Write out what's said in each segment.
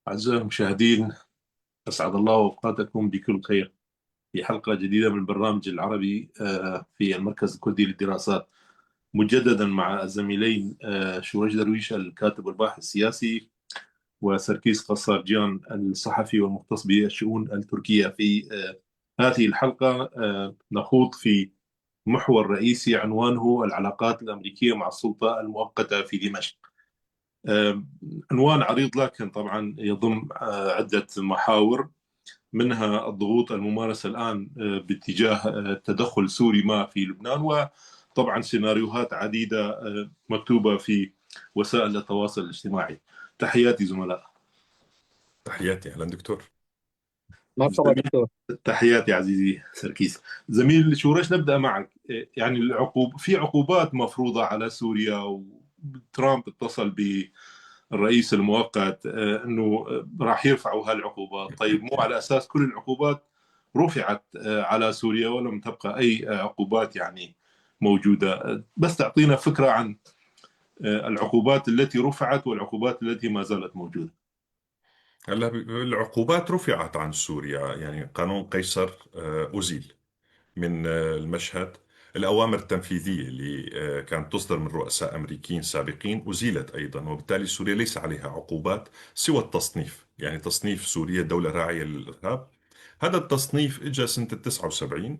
أعزائي المشاهدين، أسعد الله أوقاتكم بكل خير في حلقة جديدة من برنامج العربي في المركز الكردي للدراسات، مجددا مع الزميلين شورش درويش الكاتب والباحث السياسي، وسركيس قصارجيان الصحفي والمختص بالشؤون التركية. في هذه الحلقة نخوض في محور رئيسي عنوانه العلاقات الأمريكية مع السلطة المؤقتة في دمشق. عنوان عريض لكن طبعا يضم عدة محاور، منها الضغوط الممارسة الآن باتجاه تدخل سوري ما في لبنان، وطبعا سيناريوهات عديدة مكتوبة في وسائل التواصل الاجتماعي. تحياتي زملاء. تحياتي، اهلا دكتور. مرحبا دكتور. تحياتي عزيزي سركيس. زميل شورش، نبدأ معك. يعني في عقوبات مفروضة على سوريا، وترامب اتصل بالرئيس المؤقت انه راح يرفعوا هالعقوبات. طيب، مو على اساس كل العقوبات رفعت على سوريا ولم تبقى اي عقوبات يعني موجودة؟ بس تعطينا فكرة عن العقوبات التي رفعت والعقوبات التي ما زالت موجودة. هلا العقوبات رفعت عن سوريا، يعني قانون قيصر أزيل من المشهد. الأوامر التنفيذية اللي كانت تصدر من رؤساء أمريكيين سابقين أزيلت أيضا، وبالتالي سوريا ليس عليها عقوبات سوى التصنيف، يعني تصنيف سوريا دولة راعية للإرهاب. هذا التصنيف إجا سنة 79،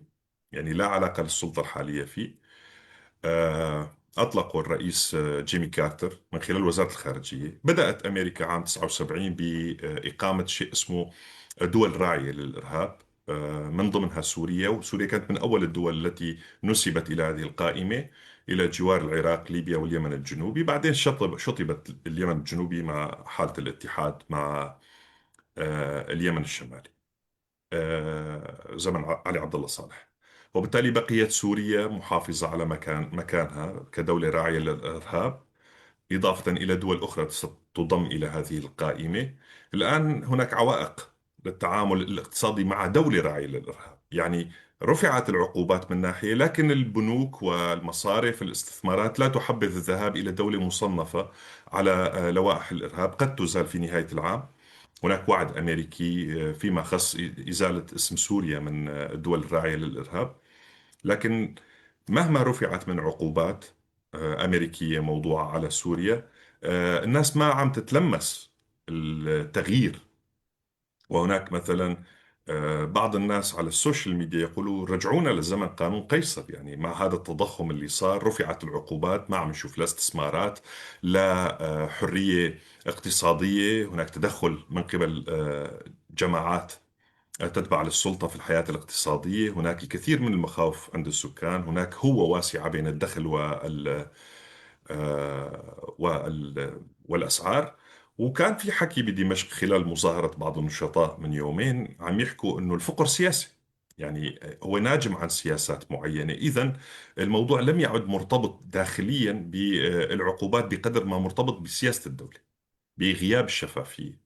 يعني لا علاقة للسلطة الحالية فيه. أطلقه الرئيس جيمي كارتر من خلال وزارة الخارجية. بدأت أمريكا عام 79 بإقامة شيء اسمه دول راعية للإرهاب، من ضمنها سوريا، وسوريا كانت من أول الدول التي نسبت إلى هذه القائمة، إلى جوار العراق، ليبيا، واليمن الجنوبي. بعدين شطبت اليمن الجنوبي مع حالة الاتحاد مع اليمن الشمالي زمن علي عبد الله صالح، وبالتالي بقيت سوريا محافظة على مكانها كدولة راعية للإرهاب، إضافة إلى دول أخرى ستضم إلى هذه القائمة. الآن هناك عوائق للتعامل الاقتصادي مع دولة راعية للإرهاب، يعني رفعت العقوبات من ناحية، لكن البنوك والمصارف الاستثمارات لا تحبذ الذهاب إلى دولة مصنفة على لوائح الإرهاب. قد تزال في نهاية العام، هناك وعد أمريكي فيما خص إزالة اسم سوريا من الدول الراعية للإرهاب. لكن مهما رفعت من عقوبات أمريكية موضوعة على سوريا، الناس ما عم تتلمس التغيير. وهناك مثلا بعض الناس على ال social media يقولوا رجعونا لزمن قانون قيصر، يعني مع هذا التضخم اللي صار رفعت العقوبات، ما عم نشوف لا استثمارات لا حرية اقتصادية. هناك تدخل من قبل جماعات تتبع للسلطة في الحياة الاقتصادية، هناك الكثير من المخاوف عند السكان، هناك هوة واسعة بين الدخل والأسعار. وكان في حكي بدمشق خلال مظاهرة بعض النشطاء من يومين، عم يحكوا أنه الفقر سياسي، يعني هو ناجم عن سياسات معينة. إذا الموضوع لم يعد مرتبط داخليا بالعقوبات بقدر ما مرتبط بسياسة الدولة، بغياب الشفافية.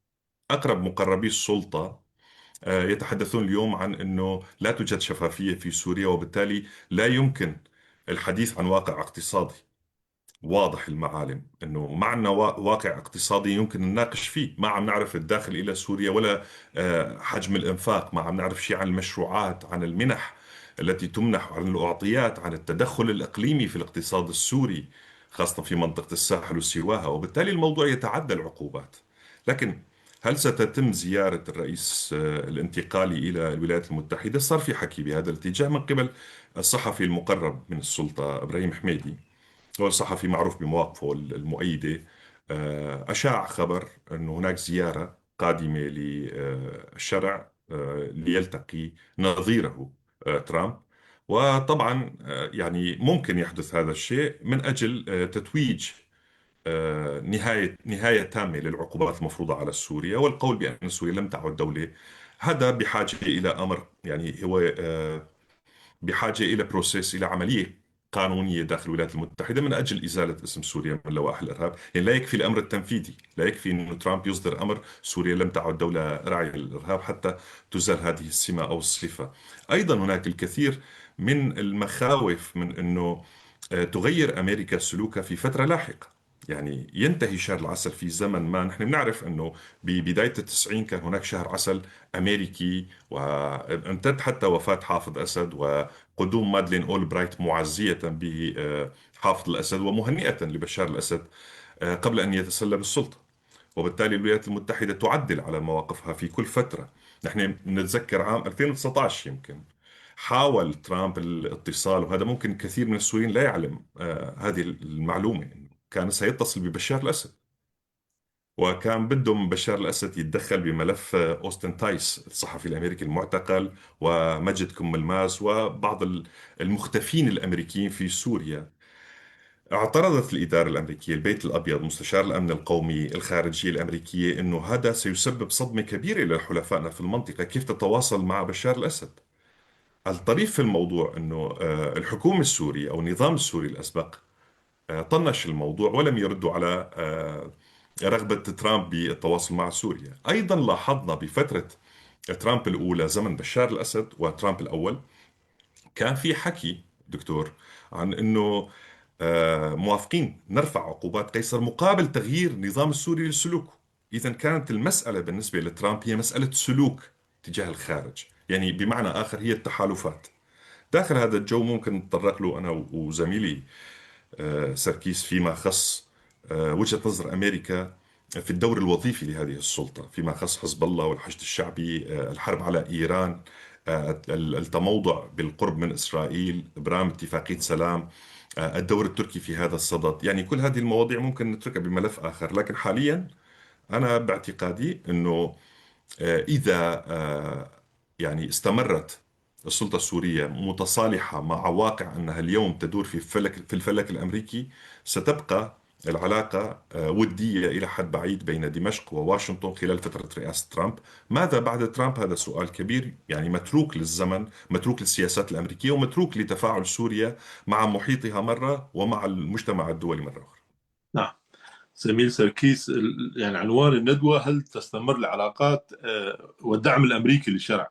أقرب مقربي السلطة يتحدثون اليوم عن أنه لا توجد شفافية في سوريا، وبالتالي لا يمكن الحديث عن واقع اقتصادي واضح المعالم، انه ما عندنا واقع اقتصادي يمكن نناقش فيه. ما عم نعرف الداخل الى سوريا ولا حجم الانفاق، ما عم نعرف شيء عن المشروعات، عن المنح التي تمنح، عن الاعطيات، عن التدخل الاقليمي في الاقتصاد السوري، خاصة في منطقة الساحل وسواها. وبالتالي الموضوع يتعدى العقوبات. لكن هل ستتم زيارة الرئيس الانتقالي إلى الولايات المتحدة؟ صار في حكي بهذا الاتجاه من قبل الصحفي المقرب من السلطة إبراهيم حميدي، هو صحفي معروف بمواقفه المؤيدة. أشاع خبر أن هناك زيارة قادمة للشرع ليلتقي نظيره ترامب. وطبعا يعني ممكن يحدث هذا الشيء من أجل تتويج نهاية تامة للعقوبات المفروضة على سوريا، والقول بأن سوريا لم تعد دولة. هذا بحاجة إلى أمر، يعني هو بحاجة إلى process، إلى عملية قانونية داخل الولايات المتحدة من أجل إزالة اسم سوريا من لوائح الإرهاب. يعني لا يكفي الأمر التنفيذي، لا يكفي أن ترامب يصدر أمر سوريا لم تعد دولة راعية للإرهاب حتى تزال هذه السمة أو الصفة. أيضا هناك الكثير من المخاوف من أنه تغير أمريكا سلوكها في فترة لاحقة. يعني ينتهي شهر العسل في زمن ما. نحن بنعرف أنه ببداية التسعين كان هناك شهر عسل أمريكي، وامتد حتى وفاة حافظ أسد وقدوم مادلين أولبرايت معزية بحافظ الأسد ومهنئة لبشار الأسد قبل أن يتسلم السلطة. وبالتالي الولايات المتحدة تعدل على مواقفها في كل فترة. نحن نتذكر عام 2019 يمكن حاول ترامب الاتصال، وهذا ممكن كثير من السوريين لا يعلم هذه المعلومة، كان سيتصل ببشار الأسد، وكان بدهم بشار الأسد يتدخل بملف أوستن تايس الصحفي الأمريكي المعتقل، ومجد كملماس، وبعض المختفين الأمريكيين في سوريا. اعترضت الإدارة الأمريكية، البيت الأبيض، مستشار الأمن القومي، الخارجية الأمريكية، أنه هذا سيسبب صدمة كبيرة لحلفائنا في المنطقة، كيف تتواصل مع بشار الأسد؟ الطريف في الموضوع أنه الحكومة السورية أو النظام السوري الأسبق طنش الموضوع ولم يردوا على رغبة ترامب بالتواصل مع سوريا. أيضا لاحظنا بفترة ترامب الأولى، زمن بشار الأسد وترامب الأول، كان في حكي دكتور عن أنه موافقين نرفع عقوبات قيصر مقابل تغيير النظام السوري لسلوكه. إذا كانت المسألة بالنسبة لترامب هي مسألة سلوك تجاه الخارج، يعني بمعنى آخر هي التحالفات. داخل هذا الجو ممكن نتطرق له أنا وزميلي سركيس فيما خص وجهة نظر أمريكا في الدور الوظيفي لهذه السلطة، فيما خص حزب الله والحشد الشعبي، الحرب على إيران، التموضع بالقرب من إسرائيل، إبرام اتفاقية سلام، الدور التركي في هذا الصدد. يعني كل هذه المواضيع ممكن نتركها بملف آخر، لكن حاليا أنا باعتقادي أنه إذا يعني استمرت السلطة السورية متصالحة مع واقع أنها اليوم تدور في الفلك الأمريكي، ستبقى العلاقة ودية إلى حد بعيد بين دمشق وواشنطن خلال فترة رئاسة ترامب. ماذا بعد ترامب؟ هذا سؤال كبير، يعني متروك للزمن، متروك للسياسات الأمريكية، ومتروك لتفاعل سوريا مع محيطها مرة ومع المجتمع الدولي مرة أخرى. نعم زميل سركيس، يعني عنوان الندوة هل تستمر العلاقات والدعم الأمريكي للشرع؟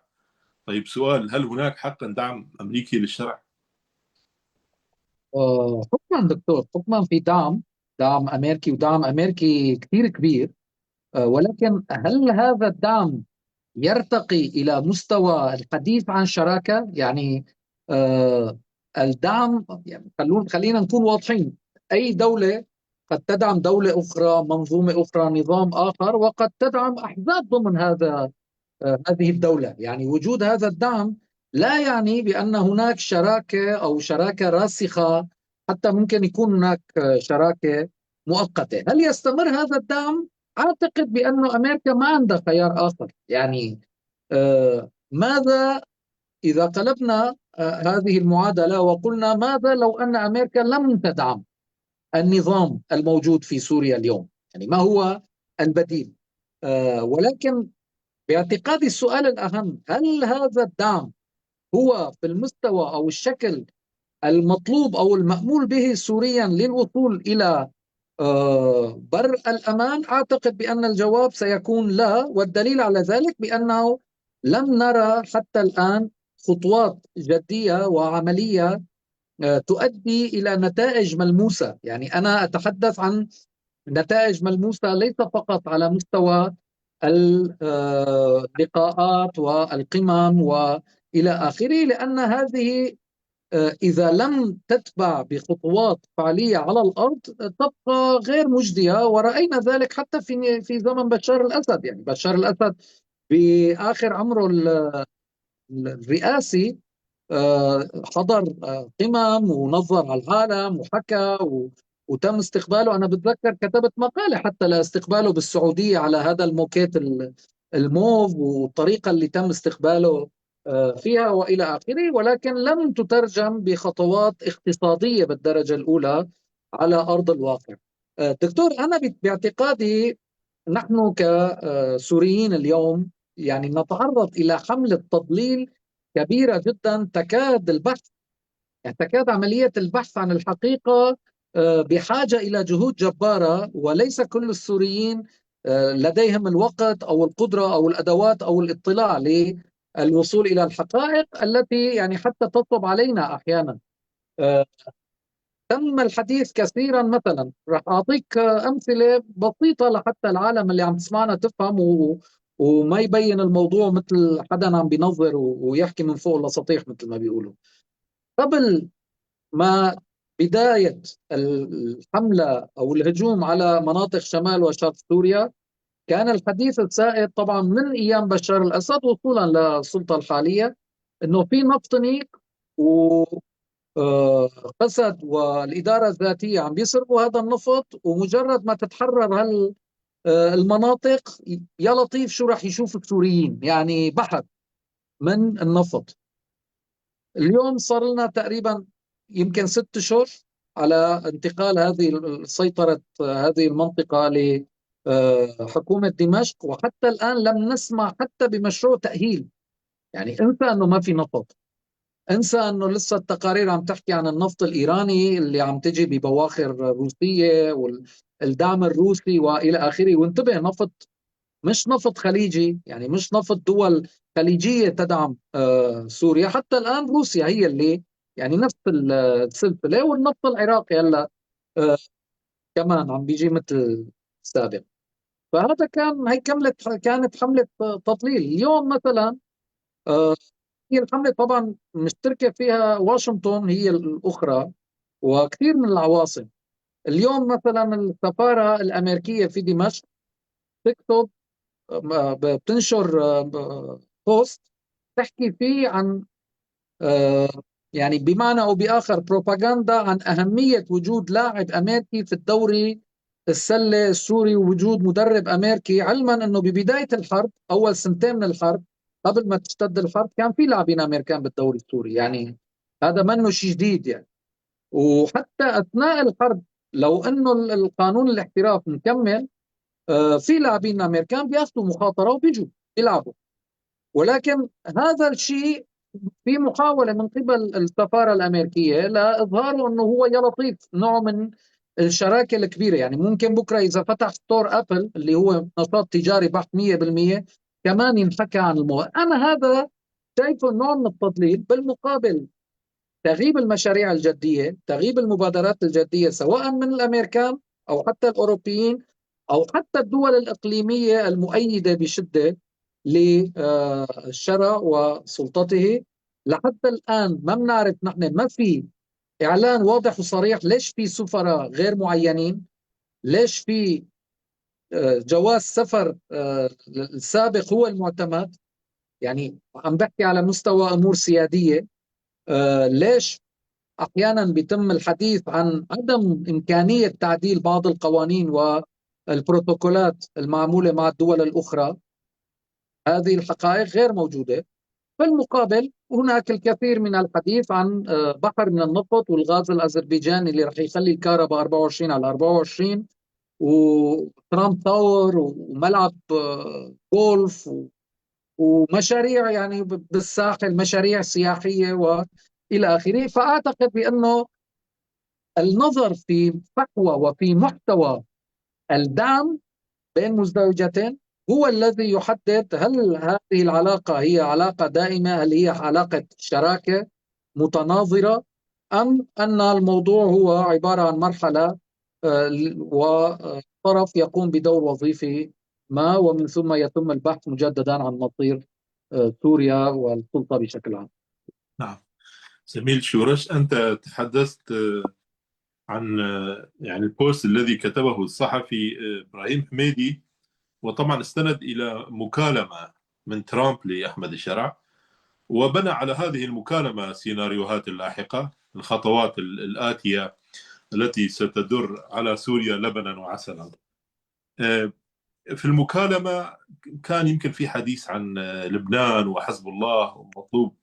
طيب سؤال، هل هناك حقا دعم أمريكي للشرع؟ حكما دكتور، حكما في دعم أمريكي، ودعم أمريكي كثير كبير، ولكن هل هذا الدعم يرتقي إلى مستوى الحديث عن شراكة؟ يعني الدعم، يعني خلينا نكون واضحين، أي دولة قد تدعم دولة أخرى، منظومة أخرى، نظام آخر، وقد تدعم أحزاب ضمن هذه الدولة. يعني وجود هذا الدعم لا يعني بأن هناك شراكة أو شراكة راسخة، حتى ممكن يكون هناك شراكة مؤقتة. هل يستمر هذا الدعم؟ أعتقد بأن أمريكا ما عندها خيار آخر. يعني ماذا إذا قلبنا هذه المعادلة وقلنا ماذا لو أن أمريكا لم تدعم النظام الموجود في سوريا اليوم؟ يعني ما هو البديل؟ ولكن باعتقادي السؤال الأهم، هل هذا الدعم هو في المستوى أو الشكل المطلوب أو المأمول به سوريا للوصول إلى بر الأمان؟ أعتقد بأن الجواب سيكون لا، والدليل على ذلك بأنه لم نرى حتى الآن خطوات جدية وعملية تؤدي إلى نتائج ملموسة. يعني أنا أتحدث عن نتائج ملموسة ليس فقط على مستوى اللقاءات والقمم وإلى آخره، لأن هذه إذا لم تتبع بخطوات فعلية على الأرض تبقى غير مجدية، ورأينا ذلك حتى في زمن بشار الأسد. يعني بشار الأسد بآخر عمره الرئاسي حضر قمم ونظر على العالم وحكى وتم استقباله. أنا بتذكر كتبت مقالة حتى لاستقباله بالسعودية على هذا الموكيت الموف والطريقة اللي تم استقباله فيها وإلى آخره، ولكن لم تترجم بخطوات اقتصادية بالدرجة الأولى على أرض الواقع. دكتور، أنا باعتقادي نحن كسوريين اليوم يعني نتعرض إلى حملة تضليل كبيرة جدا، تكاد البحث، يعني تكاد عملية البحث عن الحقيقة بحاجة إلى جهود جبارة، وليس كل السوريين لديهم الوقت أو القدرة أو الأدوات أو الاطلاع للوصول إلى الحقائق التي يعني حتى تطلب علينا أحيانا. تم الحديث كثيرا، مثلا رح أعطيك أمثلة بسيطة لحتى العالم اللي عم تسمعنا تفهم وما يبين الموضوع مثل حدا عم بينظر ويحكي من فوق لسطيح مثل ما بيقولوا. قبل ما بداية الحملة أو الهجوم على مناطق شمال وشرق سوريا، كان الحديث السائد طبعا من أيام بشار الأسد وصولا للسلطة الحالية أنه في نفط و قسد والإدارة الذاتية عم بيسرقوا هذا النفط، ومجرد ما تتحرر هال المناطق يا لطيف شو راح يشوف السوريين، يعني بحر من النفط. اليوم صار لنا تقريبا يمكن 6 أشهر على انتقال هذه سيطرة هذه المنطقة لحكومة دمشق، وحتى الآن لم نسمع حتى بمشروع تأهيل. يعني انسى أنه ما في نفط، انسى أنه لسه التقارير عم تحكي عن النفط الإيراني اللي عم تجي ببواخر روسية والدعم الروسي وإلى آخره. وانتبه، نفط مش نفط خليجي، يعني مش نفط دول خليجية تدعم سوريا. حتى الآن روسيا هي اللي يعني نفس السلسلة، والنفط العراقي هلا كمان عم بيجي مثل السابق. فهذا كان هي كملت كانت حملة تضليل. اليوم مثلا هي الحملة طبعا مشتركة فيها واشنطن هي الأخرى وكثير من العواصم. اليوم مثلا السفارة الأمريكية في دمشق تكتب بتنشر بوست تحكي فيه عن يعني بمعنى أو بآخر بروباغندا عن أهمية وجود لاعب أمريكي في الدوري السلة السوري ووجود مدرب أمريكي، علما أنه ببداية الحرب أول سنتين من الحرب قبل ما تشتد الحرب كان في لاعبين أمريكان بالدوري السوري، يعني هذا منه شيء جديد يعني. وحتى أثناء الحرب لو أنه القانون الاحتراف مكمل في لاعبين أمريكان بياخذوا مخاطرة وبيجوا بيلعبوا، ولكن هذا الشيء في محاولة من قبل السفارة الأمريكية لإظهاره أنه هو يا لطيف نوع من الشراكة الكبيرة. يعني ممكن بكرة إذا فتح store أبل اللي هو نشاط تجاري بحت 100% كمان ينحكى عن الموضوع. أنا هذا شايفه نوع من التضليل. بالمقابل تغيب المشاريع الجدية، تغيب المبادرات الجدية سواء من الأمريكان أو حتى الأوروبيين أو حتى الدول الإقليمية المؤيدة بشدة للشرع وسلطته. لحتى الآن ما بنعرف نحن، ما في إعلان واضح وصريح ليش في سفراء غير معينين، ليش في جواز سفر السابق هو المعتمد. يعني عم بحكي على مستوى أمور سيادية. ليش أحيانا بيتم الحديث عن عدم إمكانية تعديل بعض القوانين والبروتوكولات المعمولة مع الدول الأخرى؟ هذه الحقائق غير موجودة. بالمقابل هناك الكثير من الحديث عن بحر من النفط والغاز الأذربيجاني اللي رح يخلي الكهرباء 24 على 24، وترامب تاور وملعب جولف ومشاريع يعني بالساحل، مشاريع سياحية وإلى آخره. فأعتقد بأنه النظر في فحوى وفي محتوى الدعم بين مزدوجتين هو الذي يحدد هل هذه العلاقة هي علاقة دائمة، هل هي علاقة شراكة متناظرة، أم أن الموضوع هو عبارة عن مرحلة وطرف يقوم بدور وظيفي ما، ومن ثم يتم البحث مجددا عن مصير سوريا والسلطة بشكل عام. نعم زميل شورش، أنت تحدثت عن يعني البوست الذي كتبه الصحفي إبراهيم حميدي، وطبعا استند إلى مكالمة من ترامب لأحمد الشرع، وبنى على هذه المكالمة سيناريوهات اللاحقة، الخطوات الآتية التي ستدر على سوريا لبنا وعسلا. في المكالمة كان يمكن في حديث عن لبنان وحزب الله، ومطلوب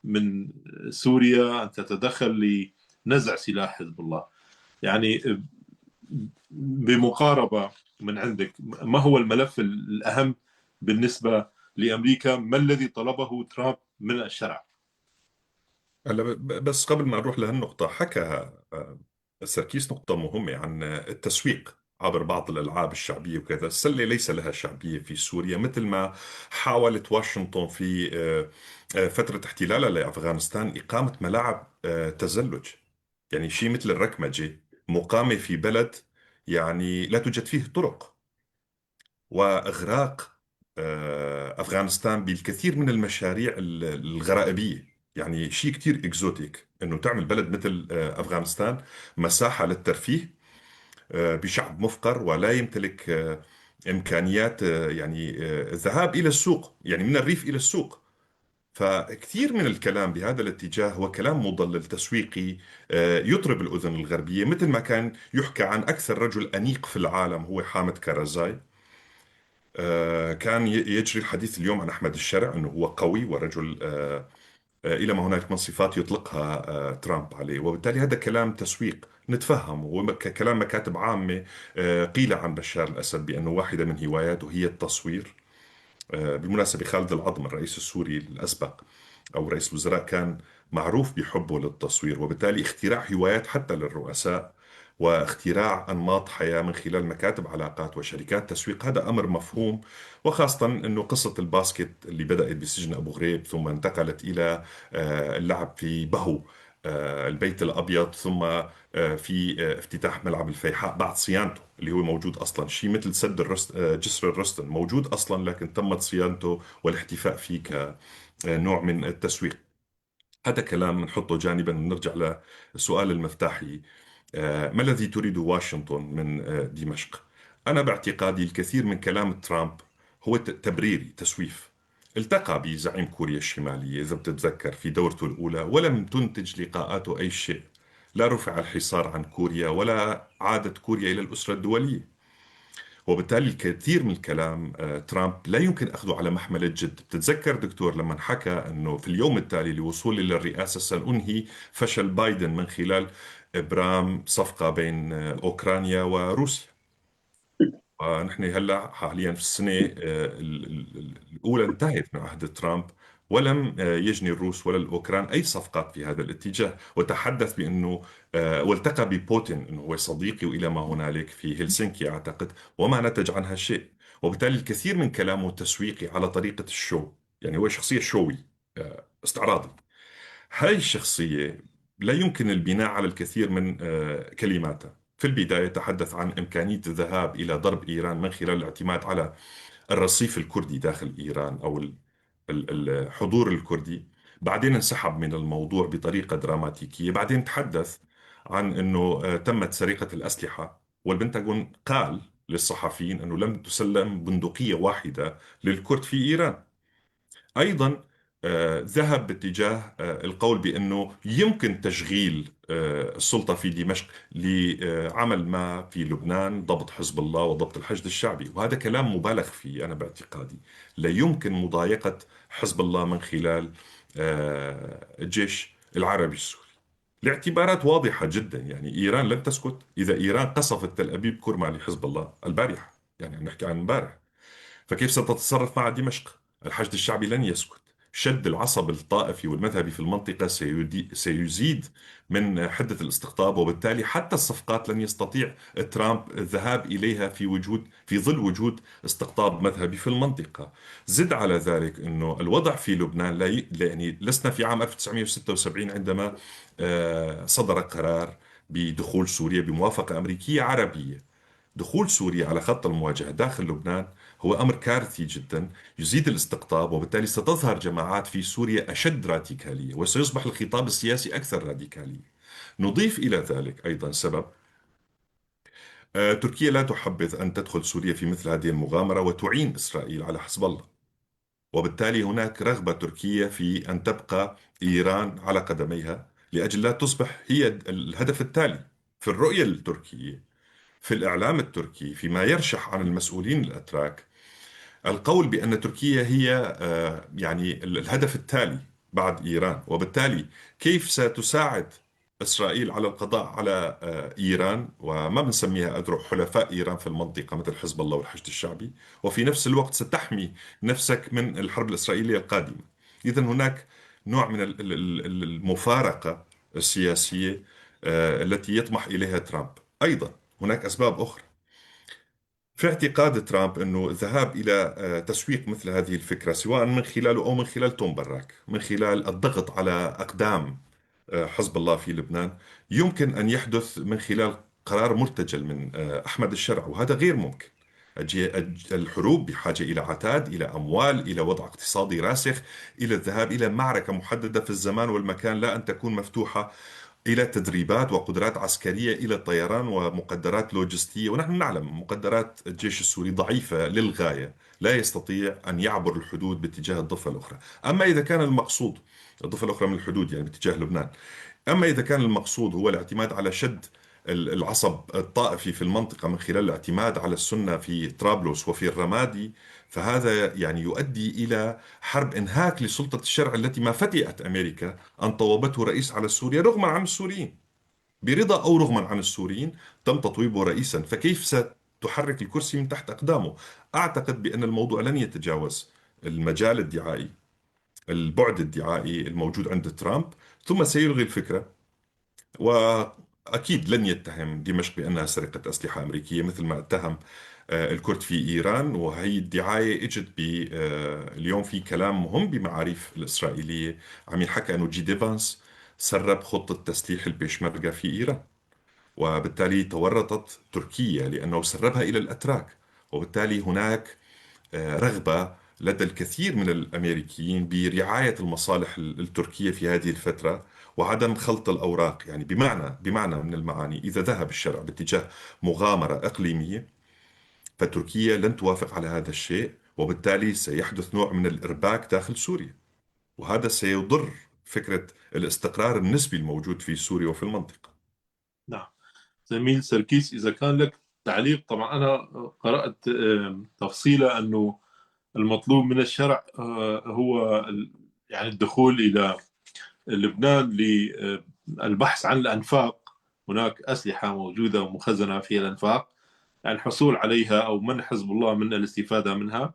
من سوريا أن تتدخل لنزع سلاح حزب الله. يعني بمقاربة من عندك، ما هو الملف الأهم بالنسبة لأمريكا؟ ما الذي طلبه ترامب من الشرع؟ هلا بس قبل ما نروح لهالنقطة، حكى سركيس نقطة مهمة عن التسويق عبر بعض الألعاب الشعبية وكذا. السلة ليس لها شعبية في سوريا مثل ما حاولت واشنطن في فترة احتلالها لأفغانستان إقامة ملاعب تزلج. يعني شيء مثل الركمجة مقامة في بلد يعني لا توجد فيه طرق، وإغراق أفغانستان بالكثير من المشاريع الغرائبية. يعني شيء كتير exotic أنه تعمل بلد مثل أفغانستان مساحة للترفيه بشعب مفقر ولا يمتلك إمكانيات، يعني الذهاب إلى السوق، يعني من الريف إلى السوق. فكثير من الكلام بهذا الاتجاه هو كلام مضلل تسويقي يطرب الأذن الغربية، مثل ما كان يحكى عن أكثر رجل أنيق في العالم هو حامد كرزاي. كان يجري الحديث اليوم عن أحمد الشرع أنه هو قوي ورجل إلى ما هنالك من صفات يطلقها ترامب عليه، وبالتالي هذا كلام تسويق نتفهم، وكلام مكاتب عامة. قيل عن بشار الأسد بأنه واحدة من هواياته هي التصوير. بالمناسبة خالد العظم الرئيس السوري الأسبق أو رئيس الوزراء كان معروف بحبه للتصوير، وبالتالي اختراع هوايات حتى للرؤساء واختراع أنماط حياة من خلال مكاتب علاقات وشركات تسويق هذا أمر مفهوم، وخاصة أنه قصة ال basket اللي بدأت بسجن أبو غريب ثم انتقلت إلى اللعب في بهو البيت الأبيض، ثم في افتتاح ملعب الفيحاء بعد صيانته اللي هو موجود أصلا، شيء مثل سد الرست، جسر الرستن موجود أصلا لكن تمت صيانته والاحتفاء فيه كنوع من التسويق. هذا كلام نحطه جانبا ونرجع للسؤال المفتاحي، ما الذي تريد واشنطن من دمشق؟ أنا باعتقادي الكثير من كلام ترامب هو تبريري تسويف. التقى بزعيم كوريا الشمالية إذا بتتذكر في دورته الأولى، ولم تنتج لقاءاته أي شيء، لا رفع الحصار عن كوريا ولا عادت كوريا إلى الأسرة الدولية، وبالتالي الكثير من الكلام ترامب لا يمكن أخذه على محمل الجد. بتتذكر دكتور لما حكى أنه في اليوم التالي لوصولي للرئاسة سأنهي فشل بايدن من خلال إبرام صفقة بين أوكرانيا وروسيا، ونحن هلا حاليا في السنة الأولى انتهت من عهد ترامب ولم يجني الروس ولا الأوكران أي صفقات في هذا الاتجاه، وتحدث بأنه والتقى ببوتين أنه هو صديقي وإلى ما هنالك في هلسنكي أعتقد، وما نتج عنها شيء. وبالتالي الكثير من كلامه تسويقي على طريقة ال show، يعني هو شخصية showy استعراضي. هاي الشخصية لا يمكن البناء على الكثير من كلماتها. في البداية تحدث عن إمكانية الذهاب إلى ضرب إيران من خلال الاعتماد على الرصيف الكردي داخل إيران أو الحضور الكردي، بعدين انسحب من الموضوع بطريقة دراماتيكية، بعدين تحدث عن أنه تمت سرقة الأسلحة، والبنتاغون قال للصحفيين أنه لم تسلم بندقية واحدة للكرد في إيران. أيضا ذهب باتجاه القول بأنه يمكن تشغيل السلطة في دمشق لعمل ما في لبنان، ضبط حزب الله وضبط الحشد الشعبي، وهذا كلام مبالغ فيه. أنا باعتقادي لا يمكن مضايقة حزب الله من خلال الجيش العربي السوري لاعتبارات واضحة جدا. يعني إيران لن تسكت إذا إيران قصفت تل أبيب كرمة لحزب الله البارحة، يعني عم نحكي عن امبارح، فكيف ستتصرف مع دمشق؟ الحشد الشعبي لن يسكت. شد العصب الطائفي والمذهبي في المنطقة سيزيد من حدة الاستقطاب، وبالتالي حتى الصفقات لن يستطيع ترامب الذهاب إليها في ظل وجود استقطاب مذهبي في المنطقة. زد على ذلك أنه الوضع في لبنان لا يعني لسنا في عام 1976 عندما صدر قرار بدخول سوريا بموافقة أمريكية عربية. دخول سوريا على خط المواجهة داخل لبنان هو أمر كارثي جدا، يزيد الاستقطاب، وبالتالي ستظهر جماعات في سوريا أشد راديكالية وسيصبح الخطاب السياسي أكثر راديكالية. نضيف إلى ذلك أيضا سبب، تركيا لا تحبذ أن تدخل سوريا في مثل هذه المغامرة وتعين إسرائيل على حزب الله، وبالتالي هناك رغبة تركية في أن تبقى إيران على قدميها لأجل لا تصبح هي الهدف التالي في الرؤية التركية، في الإعلام التركي، فيما يرشح عن المسؤولين الأتراك القول بأن تركيا هي يعني الهدف التالي بعد إيران، وبالتالي كيف ستساعد إسرائيل على القضاء على إيران، وما بنسميها أذرع حلفاء إيران في المنطقة مثل حزب الله والحشد الشعبي، وفي نفس الوقت ستحمي نفسك من الحرب الإسرائيلية القادمة. إذا هناك نوع من المفارقة السياسية التي يطمح إليها ترامب. أيضا هناك أسباب أخرى في اعتقاد ترامب أنه الذهاب إلى تسويق مثل هذه الفكرة سواء من خلاله أو من خلال توم براك، من خلال الضغط على أقدام حزب الله في لبنان يمكن أن يحدث من خلال قرار مرتجل من أحمد الشرع، وهذا غير ممكن. الحروب بحاجة إلى عتاد، إلى أموال، إلى وضع اقتصادي راسخ، إلى الذهاب إلى معركة محددة في الزمان والمكان، لا أن تكون مفتوحة، إلى تدريبات وقدرات عسكرية، إلى الطيران ومقدرات لوجستية. ونحن نعلم مقدرات الجيش السوري ضعيفة للغاية، لا يستطيع أن يعبر الحدود باتجاه الضفة الأخرى. أما إذا كان المقصود الضفة الأخرى من الحدود يعني باتجاه لبنان، أما إذا كان المقصود هو الاعتماد على شد العصب الطائفي في المنطقة من خلال الاعتماد على السنة في طرابلس وفي الرمادي، فهذا يعني يؤدي إلى حرب إنهاك لسلطة الشرع التي ما فتئت أمريكا أن طوبته رئيس على سوريا رغما عن السوريين، برضا أو رغما عن السوريين تم تطويبه رئيسا، فكيف ستحرك الكرسي من تحت أقدامه؟ أعتقد بأن الموضوع لن يتجاوز المجال الدعائي، البعد الدعائي الموجود عند ترامب، ثم سيلغي الفكرة، وأكيد لن يتهم دمشق بأنها سرقة أسلحة أمريكية مثل ما اتهم الكرد في إيران. وهي الدعاية اجت اليوم في كلام مهم بمعاريف الإسرائيلية عم ينحكى أنه جي دي فانس سرب خطة تسليح البيشمركة في إيران، وبالتالي تورطت تركيا لأنه سربها إلى الأتراك، وبالتالي هناك رغبة لدى الكثير من الأمريكيين برعاية المصالح التركية في هذه الفترة وعدم خلط الأوراق. يعني بمعنى من المعاني، إذا ذهب الشرع باتجاه مغامرة إقليمية فتركيا لن توافق على هذا الشيء، وبالتالي سيحدث نوع من الإرباك داخل سوريا، وهذا سيضر فكرة الاستقرار النسبي الموجود في سوريا وفي المنطقة. نعم زميل سركيس، إذا كان لك تعليق. طبعا أنا قرأت تفصيلة أنه المطلوب من الشرع هو يعني الدخول إلى لبنان للبحث عن الأنفاق، هناك أسلحة موجودة ومخزنة في الأنفاق، يعني الحصول عليها أو منع حزب الله من الاستفادة منها،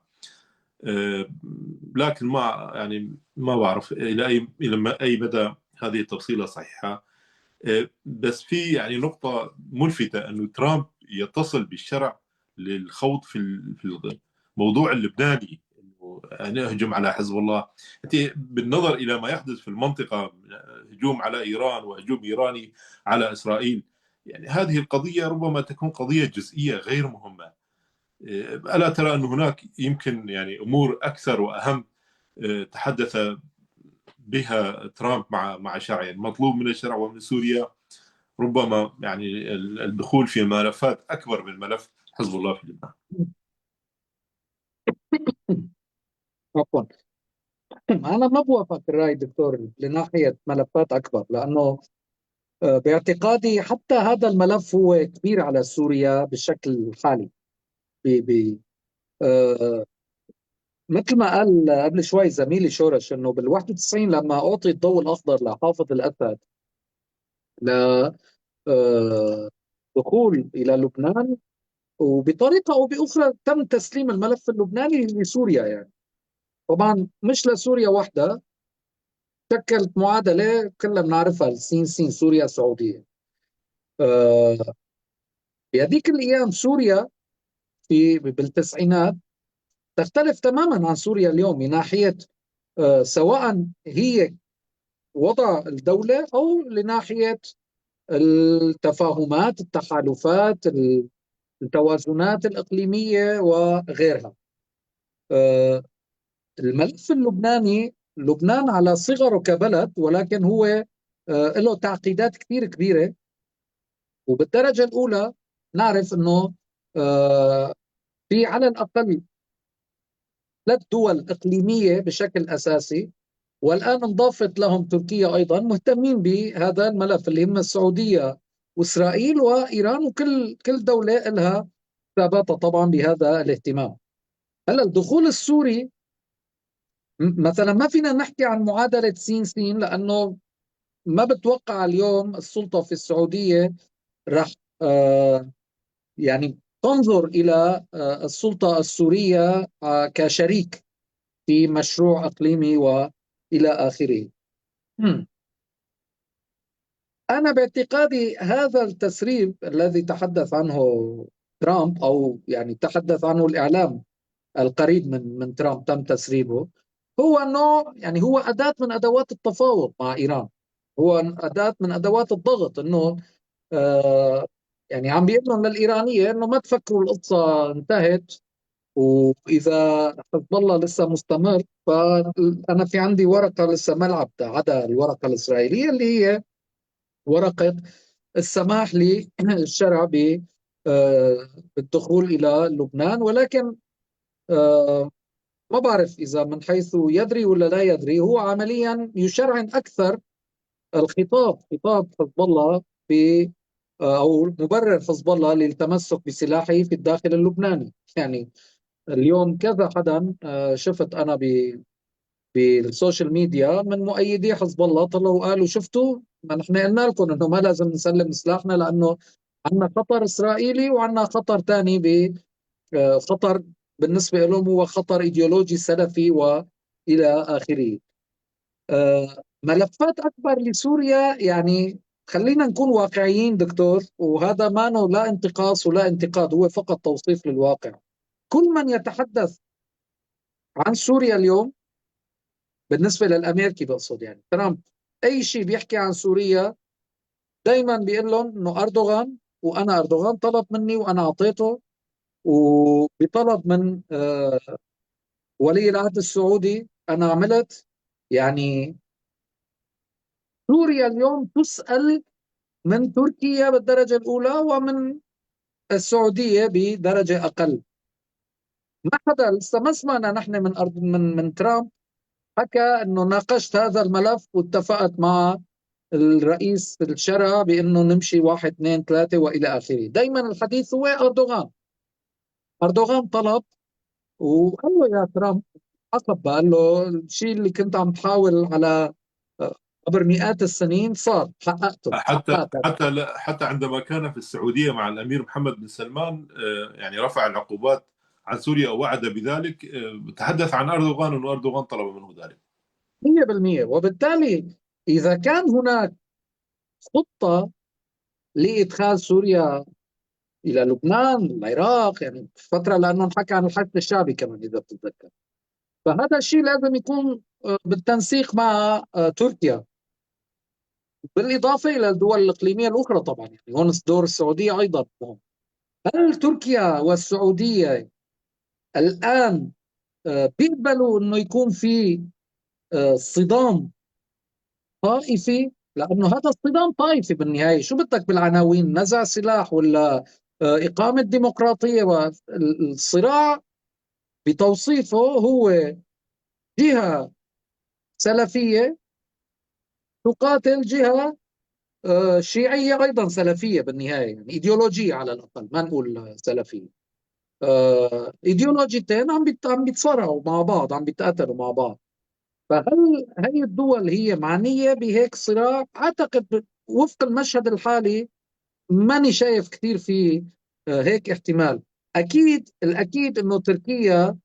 لكن ما بعرف إلى أي مدى هذه التفصيلة صحيحة. بس في يعني نقطة ملفتة أنه ترامب يتصل بالشرع للخوض في الموضوع اللبناني، أن يهجم على حزب الله. أنت بالنظر إلى ما يحدث في المنطقة، هجوم على إيران وهجوم إيراني على إسرائيل، يعني هذه القضية ربما تكون قضية جزئية غير مهمة. ألا ترى أن هناك يمكن يعني أمور أكثر وأهم تحدث بها ترامب مع الشرع؟ يعني مطلوب من الشرع ومن سوريا ربما يعني الدخول في ملفات أكبر من ملف حزب الله في لبنان. عفوا، أنا ما بوافق الرأي دكتور لناحية ملفات أكبر، لأنه باعتقادي حتى هذا الملف هو كبير على سوريا بالشكل الحالي. ب مثل ما قال قبل شوي زميلي شورش، انه بال 91 لما اعطي الضوء الاخضر لحافظ الاسد ل دخول الى لبنان، وبطريقه او باخرى تم تسليم الملف اللبناني لسوريا. يعني طبعا مش لسوريا وحدها، شكلت معادله كلنا بنعرفها، السين سين سوريا سعوديه. بهذيك الايام سوريا في بالتسعينات تختلف تماما عن سوريا اليوم من ناحيه سواء هي وضع الدوله او لناحيه التفاهمات، التحالفات، التوازنات الاقليميه وغيرها. الملف اللبناني، لبنان على صغره كبلد، ولكن هو له تعقيدات كثير كبيره. وبالدرجه الاولى نعرف انه في على الاقل 3 دول اقليميه بشكل اساسي، والان انضافت لهم تركيا ايضا، مهتمين بهذا الملف اللي هم السعوديه واسرائيل وايران، وكل دوله لها حساباتها طبعا بهذا الاهتمام. هلا الدخول السوري مثلا ما فينا نحكي عن معادله سين سين، لانه ما بتوقع اليوم السلطه في السعوديه رح يعني تنظر الى السلطه السوريه كشريك في مشروع اقليمي والى اخره. انا باعتقادي هذا التسريب الذي تحدث عنه ترامب، او يعني تحدث عنه الاعلام القريب من ترامب، تم تسريبه، هو نوع يعني هو اداه من ادوات التفاوض مع ايران. هو أداة من أدوات الضغط، إنه يعني عم بيقول لهم للإيرانية إنه ما تفكروا القصة انتهت، وإذا حزب الله لسه مستمر فأنا في عندي ورقة لسه ما لعبتها عدا الورقة الإسرائيلية اللي هي ورقة السماح للشرع بالدخول إلى لبنان. ولكن ما بعرف إذا من حيث يدري ولا لا يدري، هو عمليا يشرعن أكثر الخطاب، خطاب حزب الله في أو مبرر حزب الله للتمسك بسلاحه في الداخل اللبناني. يعني اليوم كذا حدا شفت أنا بال social media من مؤيدي حزب الله طلعوا وقالوا شفتوا ما نحن قلنا لكم انه ما لازم نسلم سلاحنا لانه عندنا خطر اسرائيلي وعندنا خطر ثاني، خطر بالنسبة لهم هو خطر ايديولوجي سلفي والى اخره. ملفات اكبر لسوريا، يعني خلينا نكون واقعيين دكتور، وهذا ما لا انتقاص ولا انتقاد، هو فقط توصيف للواقع. كل من يتحدث عن سوريا اليوم بالنسبة للأمريكي بقصد يعني ترامب، أي شيء بيحكي عن سوريا دايما بيقول لهم إنه أردوغان، وأنا أردوغان طلب مني وأنا أعطيته، وبطلب من ولي العهد السعودي أنا عملت. يعني سوريا اليوم تسأل من تركيا بالدرجة الأولى ومن السعودية بدرجة أقل. ما حدا لسه ما سمعنا نحن من أرض من ترامب حكى انه ناقشت هذا الملف واتفقت مع الرئيس الشرع بانه نمشي 1 2 3 والى اخره. دائما الحديث هو اردوغان، اردوغان طلب وقال له يا ترامب، عصب قال له الشيء اللي كنت عم تحاول على عبر مئات السنين صار، حققته. حتى عندما كان في السعودية مع الامير محمد بن سلمان يعني رفع العقوبات عن سوريا ووعد بذلك، تحدث عن أردوغان أن أردوغان طلب منه ذلك 100%. وبالتالي إذا كان هناك خطة لإدخال سوريا إلى لبنان، العراق، يعني فترة لأنه انحكى عن الحشد الشعبي كمان إذا بتتذكر، فهذا الشيء لازم يكون بالتنسيق مع تركيا، بالإضافة إلى الدول الإقليمية الأخرى طبعا. يعني هون دور السعودية أيضا. هل تركيا والسعودية الآن بيقبلوا أنه يكون في صدام طائفي؟ لأنه هذا الصدام طائفي بالنهاية. شو بدك بالعناوين؟ نزع سلاح ولا إقامة ديمقراطية؟ والصراع بتوصيفه هو جهة سلفية تقاتل جهة شيعية أيضا سلفية بالنهاية، يعني إيديولوجية على الأقل، ما نقول سلفية، ايديولوجيتين عم بيتصارعوا مع بعض، عم بيتقاتلوا مع بعض. فهل هي الدول هي معنية بهيك صراع؟ أعتقد وفق المشهد الحالي ماني شايف كثير في هيك احتمال. أكيد الأكيد أنه تركيا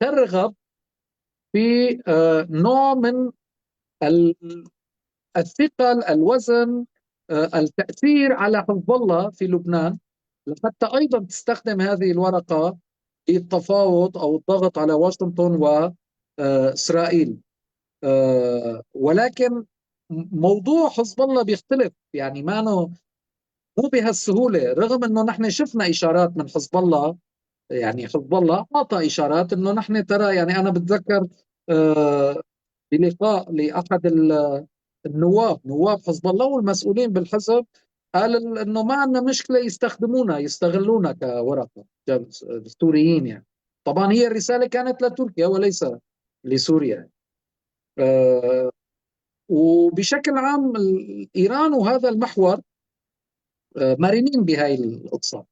ترغب في نوع من الثقل، الوزن، التأثير على حزب الله في لبنان، لحتى أيضا تستخدم هذه الورقة للتفاوض أو الضغط على واشنطن وإسرائيل. ولكن موضوع حزب الله بيختلف، يعني ما مو بهالسهولة، رغم أنه نحن شفنا إشارات من حزب الله، يعني حزب الله أعطى إشارات أنه نحن ترى، يعني أنا بتذكر بلقاء لأحد النواب، نواب حزب الله والمسؤولين بالحزب، قال انه ما عندنا مشكلة يستخدمونا، يستغلونا كورقه السوريين. يعني طبعا هي الرسالة كانت لتركيا وليس لسوريا. وبشكل عام ايران وهذا المحور مرنين بهاي القصة.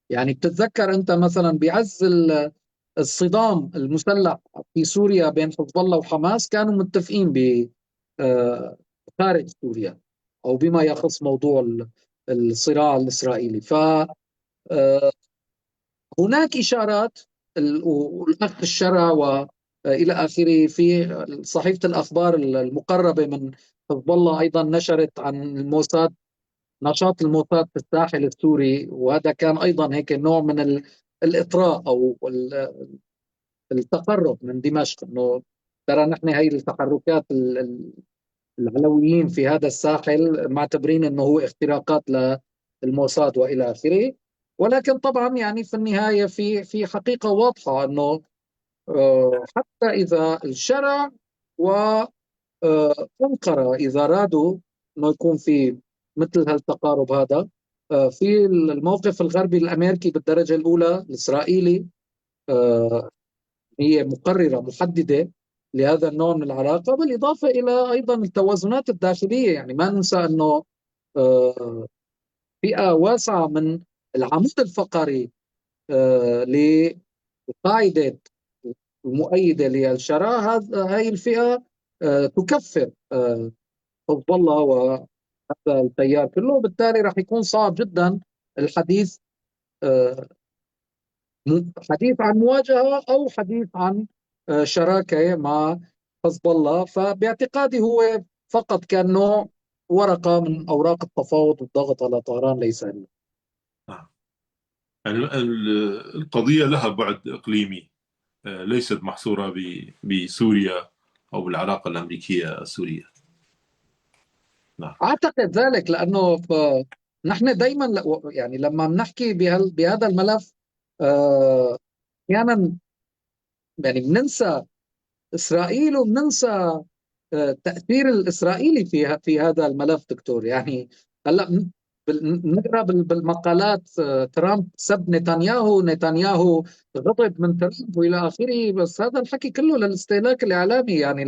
يعني بتتذكر انت مثلا بعز الصدام المسلح في سوريا بين حزب الله وحماس، كانوا متفقين ب خارج سوريا او بما يخص موضوع الصراع الإسرائيلي. ف هناك إشارات، والأخ الشرع وإلى آخره. في صحيفة الأخبار المقربة من حزب الله أيضا نشرت عن الموساد، نشاط الموساد في الساحل السوري، وهذا كان أيضا هيك نوع من الإطراء أو التقرب من دمشق، إنه ترى نحن هي التحركات العلويين في هذا الساحل معتبرين انه هو اختراقات للموساد والى اخره. ولكن طبعا يعني في النهاية في حقيقة واضحة انه حتى اذا الشرع و انقرة اذا رادوا انه يكون في مثل هالتقارب هذا، في الموقف الغربي الامريكي بالدرجة الاولى، الاسرائيلي، هي مقررة محددة لهذا النوع من العلاقه، بالاضافة الى ايضا التوازنات الداخليه. يعني ما ننسى انه فئة واسعة من العمود الفقري للقاعدة المؤيدة للشرع، هذه الفئة تكفر حزب الله وهذا التيار كله، وبالتالي راح يكون صعب جدا الحديث حديث عن مواجهة او حديث عن شراكة مع حزب الله. فباعتقادي هو فقط كان نوع ورقة من اوراق التفاوض والضغط على طهران، ليس الا. نعم. يعني القضية لها بعد اقليمي، ليست محصورة بسوريا او بالعلاقة الامريكية السورية. نعم. اعتقد ذلك، لانه نحن دائما يعني لما بنحكي بهذا الملف احيانا يعني بننسى اسرائيل وبننسى التاثير الاسرائيلي في هذا الملف دكتور. يعني هلا بنقرا بالمقالات ترامب سب نتنياهو، نتنياهو غضب من ترامب والى اخره، بس هذا الحكي كله للاستهلاك الاعلامي. يعني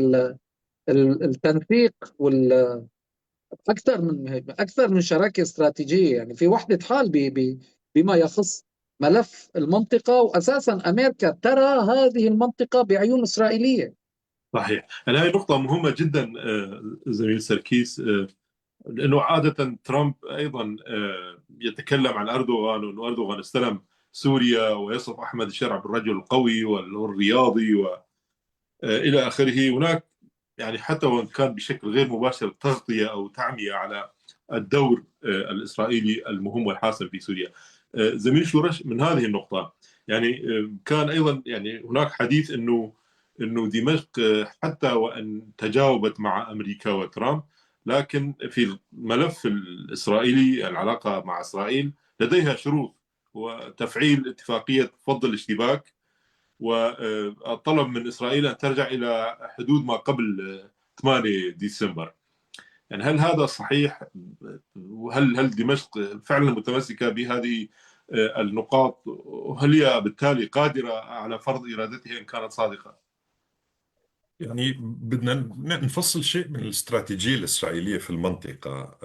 التنسيق وال اكثر من شراكة استراتيجيه، يعني في وحده حال بما يخص ملف المنطقه، واساسا امريكا ترى هذه المنطقة بعيون اسرائيلية. صحيح، يعني هذه نقطة مهمة جدا زميل سركيس، لأنه عادة ترامب أيضا يتكلم عن أردوغان وأنه أردوغان استلم سوريا، ويصف أحمد الشرع بالرجل القوي والرياضي وإلى آخره. هناك يعني حتى وإن كان بشكل غير مباشر تغطية أو تعمية على الدور الإسرائيلي المهم والحاسم في سوريا. زميل شورش، من هذه النقطة يعني كان أيضا يعني هناك حديث أنه دمشق حتى وأن تجاوبت مع أمريكا وترامب، لكن في الملف الإسرائيلي العلاقة مع إسرائيل لديها شروط، وتفعيل اتفاقية فض الاشتباك والطلب من إسرائيل أن ترجع إلى حدود ما قبل 8 ديسمبر. يعني هل هذا صحيح؟ وهل دمشق فعلا متمسكة بهذه النقاط؟ وهل هي بالتالي قادرة على فرض إرادتها إن كانت صادقة؟ يعني بدنا نفصل شيء من الاستراتيجية الإسرائيلية في المنطقة.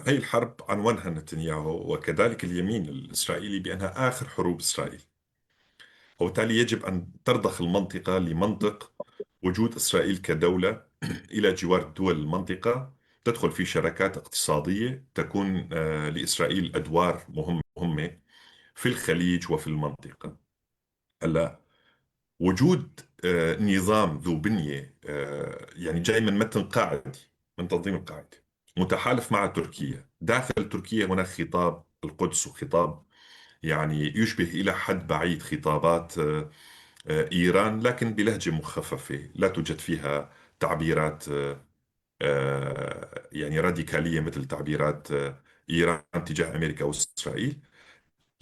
هي الحرب عنونها نتنياهو وكذلك اليمين الإسرائيلي بأنها آخر حروب إسرائيل، وبالتالي يجب أن ترضخ المنطقة لمنطق وجود إسرائيل كدولة إلى جوار دول المنطقة، تدخل في شراكات اقتصادية، تكون لإسرائيل أدوار مهمة في الخليج وفي المنطقة. هلا وجود نظام ذو بنية يعني جاي من متن قاعدي، من تنظيم القاعدة، متحالف مع تركيا، داخل تركيا هناك خطاب القدس وخطاب يعني يشبه إلى حد بعيد خطابات إيران، لكن بلهجة مخففة لا توجد فيها تعبيرات يعني راديكالية مثل تعبيرات إيران تجاه أمريكا وإسرائيل.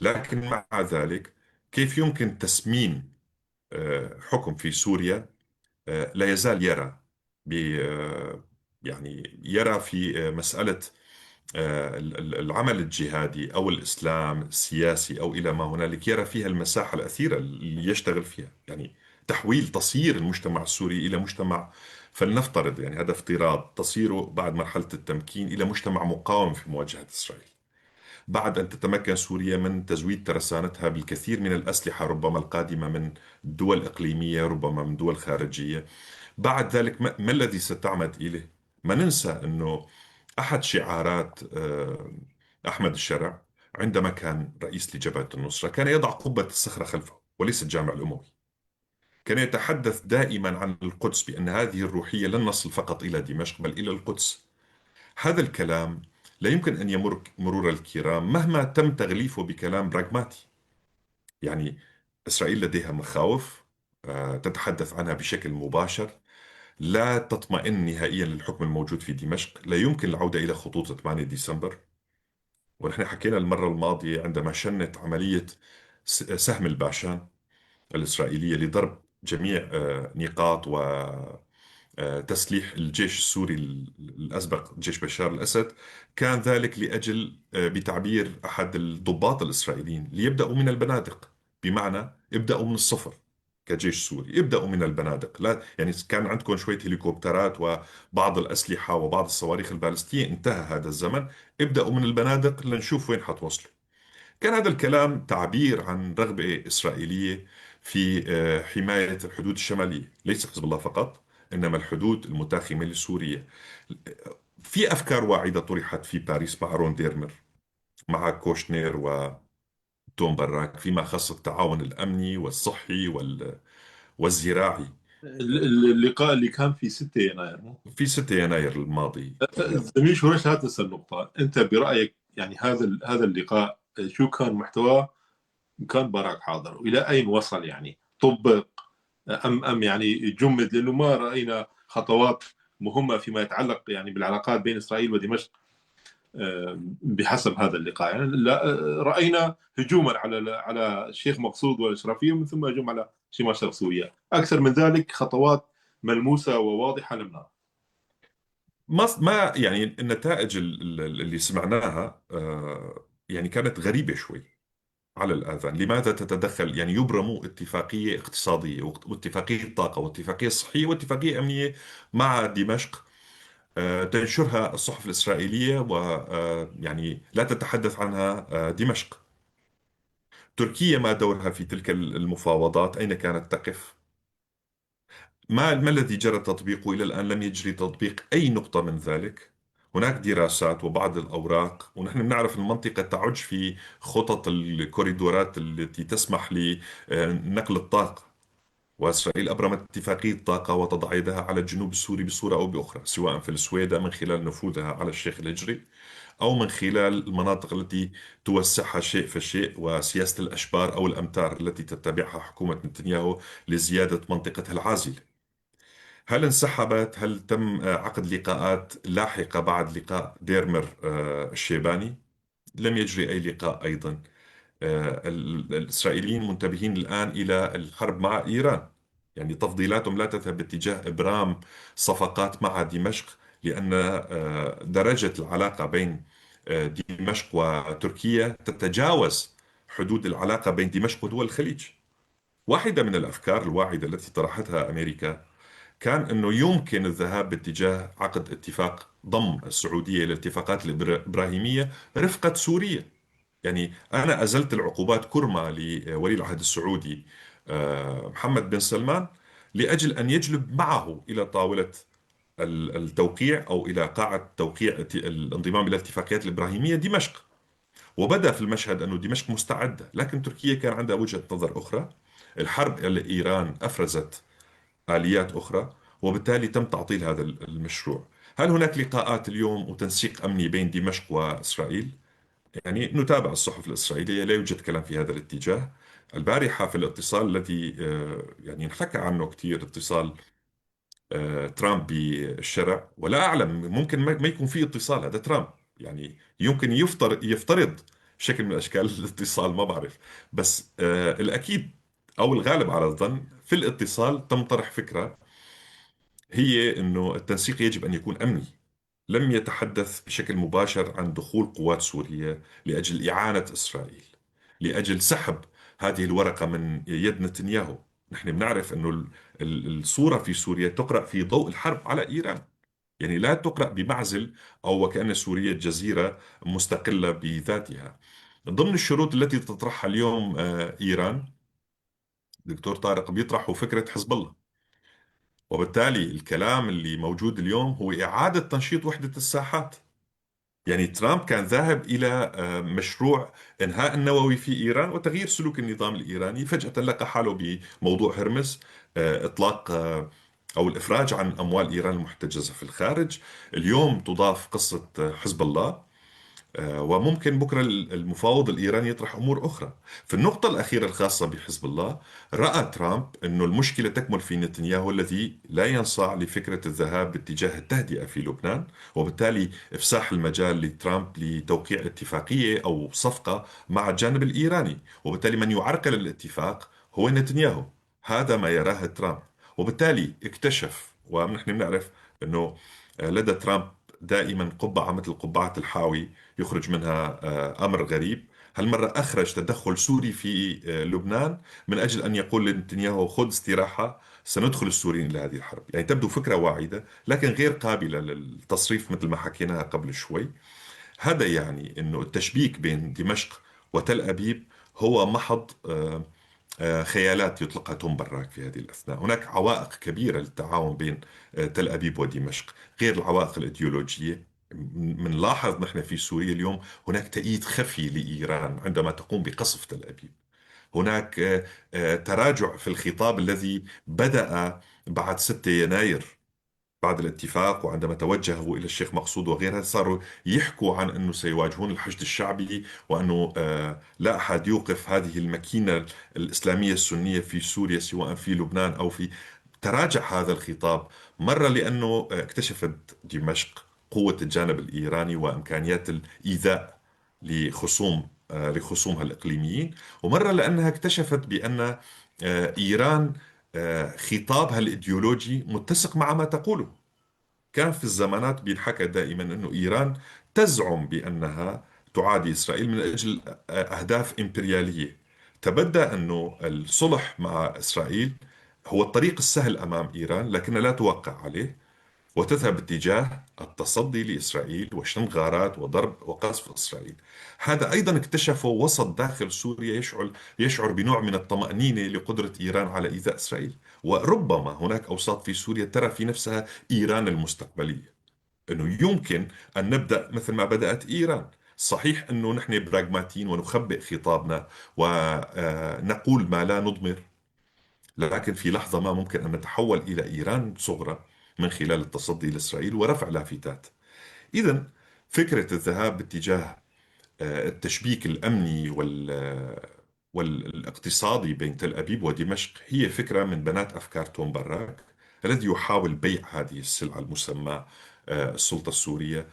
لكن مع ذلك كيف يمكن تسميم حكم في سوريا لا يزال يرى يعني يرى في مسألة العمل الجهادي أو الإسلام السياسي أو إلى ما هنالك، يرى فيها المساحة الأثيرة اللي يشتغل فيها، يعني تحويل تصير المجتمع السوري إلى مجتمع، فلنفترض يعني هذا افتراض، تصيره بعد مرحلة التمكين إلى مجتمع مقاوم في مواجهة إسرائيل، بعد أن تتمكن سوريا من تزويد ترسانتها بالكثير من الأسلحة ربما القادمة من دول إقليمية، ربما من دول خارجية. بعد ذلك ما الذي ستعمد إليه؟ ما ننسى أنه أحد شعارات أحمد الشرع عندما كان رئيس لجبهة النصرة كان يضع قبة الصخرة خلفه وليس الجامع الأموي، كان يتحدث دائما عن القدس بأن هذه الروحية لن نصل فقط إلى دمشق بل إلى القدس. هذا الكلام لا يمكن أن يمر مرور الكرام مهما تم تغليفه بكلام براغماتي. يعني إسرائيل لديها مخاوف تتحدث عنها بشكل مباشر. لا تطمئن نهائيا للحكم الموجود في دمشق. لا يمكن العودة إلى خطوط 8 ديسمبر، ونحن حكينا المرة الماضية عندما شنت عملية سهم الباشان الإسرائيلية لضرب جميع نقاط و تسليح الجيش السوري الأسبق، جيش بشار الأسد، كان ذلك لأجل بتعبير أحد الضباط الإسرائيليين ليبدأوا من البنادق، بمعنى ابدأوا من الصفر كجيش سوري، ابدأوا من البنادق. لا يعني كان عندكم شوية هليكوبترات وبعض الأسلحة وبعض الصواريخ البالستية، انتهى هذا الزمن، ابدأوا من البنادق لنشوف وين حتوصلوا. كان هذا الكلام تعبير عن رغبة إسرائيلية في حماية الحدود الشمالية، ليس حزب الله فقط، إنما الحدود المتاخمة لسوريا. في أفكار واعدة طرحت في باريس مع رون ديرمر، مع كوشنير وتوم براك، فيما خص التعاون الأمني والصحي والزراعي. اللقاء اللي كان في 6 يناير، مو؟ في 6 يناير الماضي. زميل شورش، لا تنسى النقطة، أنت برأيك يعني هذا اللقاء شو كان محتواه؟ كان باراك حاضر، وإلى أين وصل؟ يعني طبق أم يعني جمد؟ لأنه ما رأينا خطوات مهمة فيما يتعلق يعني بالعلاقات بين إسرائيل ودمشق بحسب هذا اللقاء. يعني لا، رأينا هجوما على الشيخ مقصود والإشرافية، ومن ثم هجوم على شمال شرق سوريا. أكثر من ذلك خطوات ملموسة وواضحة لم نرى. ما يعني النتائج اللي سمعناها يعني كانت غريبة شوي على الآذان. لماذا تتدخل؟ يعني يبرموا اتفاقية اقتصادية واتفاقية طاقة واتفاقية صحية واتفاقية أمنية مع دمشق، تنشرها الصحف الإسرائيلية و يعني لا تتحدث عنها دمشق. تركيا ما دورها في تلك المفاوضات؟ أين كانت تقف؟ ما الذي جرى تطبيقه إلى الآن؟ لم يجري تطبيق أي نقطة من ذلك. هناك دراسات وبعض الأوراق، ونحن بنعرف المنطقة تعج في خطط الكوريدورات التي تسمح لنقل الطاقة، وإسرائيل أبرمت اتفاقية طاقة وتضع يدها على الجنوب السوري بصورة أو بأخرى، سواء في السويدة من خلال نفوذها على الشيخ الهجري، أو من خلال المناطق التي توسعها شيء فشيء، وسياسة الأشبار أو الأمتار التي تتبعها حكومة نتنياهو لزيادة منطقتها العازلة. هل انسحبت؟ هل تم عقد لقاءات لاحقة بعد لقاء ديرمر الشيباني؟ لم يجري أي لقاء أيضا. الإسرائيليين منتبهين الآن إلى الحرب مع إيران، يعني تفضيلاتهم لا تذهب باتجاه إبرام صفقات مع دمشق، لأن درجة العلاقة بين دمشق وتركيا تتجاوز حدود العلاقة بين دمشق ودول الخليج. واحدة من الأفكار الواعدة التي طرحتها أمريكا كان أنه يمكن الذهاب باتجاه عقد اتفاق ضم السعودية إلى الاتفاقات الإبراهيمية رفقة سوريا. يعني أنا أزلت العقوبات كرمة لولي العهد السعودي محمد بن سلمان لأجل أن يجلب معه إلى طاولة التوقيع أو إلى قاعة توقيع الانضمام إلى الاتفاقيات الإبراهيمية دمشق. وبدأ في المشهد أن دمشق مستعدة، لكن تركيا كان عندها وجهة نظر أخرى. الحرب على إيران أفرزت آليات أخرى، وبالتالي تم تعطيل هذا المشروع. هل هناك لقاءات اليوم وتنسيق أمني بين دمشق وإسرائيل؟ يعني نتابع الصحف الإسرائيلية، لا يوجد كلام في هذا الاتجاه. البارحة في الاتصال الذي يعني انحكى عنه كثير، اتصال ترامب بالشرع، ولا أعلم، ممكن ما يكون في اتصال. هذا ترامب يعني يمكن يفترض شكل من أشكال الاتصال، ما بعرف. بس الأكيد أو الغالب على الظن في الاتصال تم طرح فكرة هي أنه التنسيق يجب أن يكون أمني. لم يتحدث بشكل مباشر عن دخول قوات سورية لأجل إعانة إسرائيل، لأجل سحب هذه الورقة من يد نتنياهو. نحن بنعرف أنه الصورة في سوريا تقرأ في ضوء الحرب على إيران، يعني لا تقرأ بمعزل أو وكأن سوريا جزيرة مستقلة بذاتها. ضمن الشروط التي تطرحها اليوم إيران، دكتور طارق، بيطرحوا فكرة حزب الله، وبالتالي الكلام اللي موجود اليوم هو إعادة تنشيط وحدة الساحات. يعني ترامب كان ذاهب إلى مشروع إنهاء النووي في إيران وتغيير سلوك النظام الإيراني، فجأة لقى حاله بموضوع هرمز، إطلاق أو الإفراج عن أموال إيران المحتجزة في الخارج. اليوم تضاف قصة حزب الله. وممكن بكرة المفاوض الإيراني يطرح أمور أخرى. في النقطة الأخيرة الخاصة بحزب الله، رأى ترامب أن المشكلة تكمن في نتنياهو الذي لا ينصاع لفكرة الذهاب باتجاه التهدئة في لبنان، وبالتالي إفساح المجال لترامب لتوقيع اتفاقية أو صفقة مع الجانب الإيراني، وبالتالي من يعرقل الاتفاق هو نتنياهو. هذا ما يراه ترامب، وبالتالي اكتشف، ونحن بنعرف أنه لدى ترامب دائما قبعة مثل قبعة الحاوي يخرج منها أمر غريب. هالمرة أخرج تدخل سوري في لبنان من أجل أن يقول لنتنياهو خذ استراحة، سندخل السوريين إلى هذه الحرب. يعني تبدو فكرة واعدة لكن غير قابلة للتصريف مثل ما حكيناها قبل شوي. هذا يعني أنه التشبيك بين دمشق وتل أبيب هو محض خيالات يطلقها توم براك في هذه الأثناء. هناك عوائق كبيرة للتعاون بين تل أبيب ودمشق غير العوائق الإيديولوجية. منلاحظ نحن في سوريا اليوم هناك تأييد خفي لإيران عندما تقوم بقصف تل أبيب. هناك تراجع في الخطاب الذي بدأ بعد 6 يناير بعد الاتفاق، وعندما توجهوا إلى الشيخ مقصود وغيرها صاروا يحكوا عن أنه سيواجهون الحشد الشعبي، وأنه لا أحد يوقف هذه الماكينة الإسلامية السنية في سوريا سواء في لبنان أو في. تراجع هذا الخطاب مرة لأنه اكتشفت دمشق قوة الجانب الإيراني وإمكانيات الإيذاء لخصومها الإقليميين، ومرة لأنها اكتشفت بأن إيران خطابها الإيديولوجي متسق مع ما تقوله. كان في الزمانات بينحكى دائما أنه إيران تزعم بأنها تعادي إسرائيل من أجل أهداف إمبريالية. تبدأ أنه الصلح مع إسرائيل هو الطريق السهل أمام إيران، لكن لا توقع عليه وتذهب اتجاه التصدي لإسرائيل وشن غارات وضرب وقصف إسرائيل. هذا أيضا اكتشفه وسط داخل سوريا يشعر بنوع من الطمأنينة لقدرة إيران على إيذاء إسرائيل. وربما هناك أوساط في سوريا ترى في نفسها إيران المستقبلية، أنه يمكن أن نبدأ مثل ما بدأت إيران. صحيح أنه نحن براغماتيين ونخبئ خطابنا ونقول ما لا نضمر، لكن في لحظة ما ممكن أن نتحول إلى إيران صغرى من خلال التصدي لإسرائيل ورفع لافتات. إذا فكرة الذهاب باتجاه التشبيك الأمني والاقتصادي بين تل أبيب ودمشق هي فكرة من بنات أفكار توم براك الذي يحاول بيع هذه السلعة المسمى السلطة السورية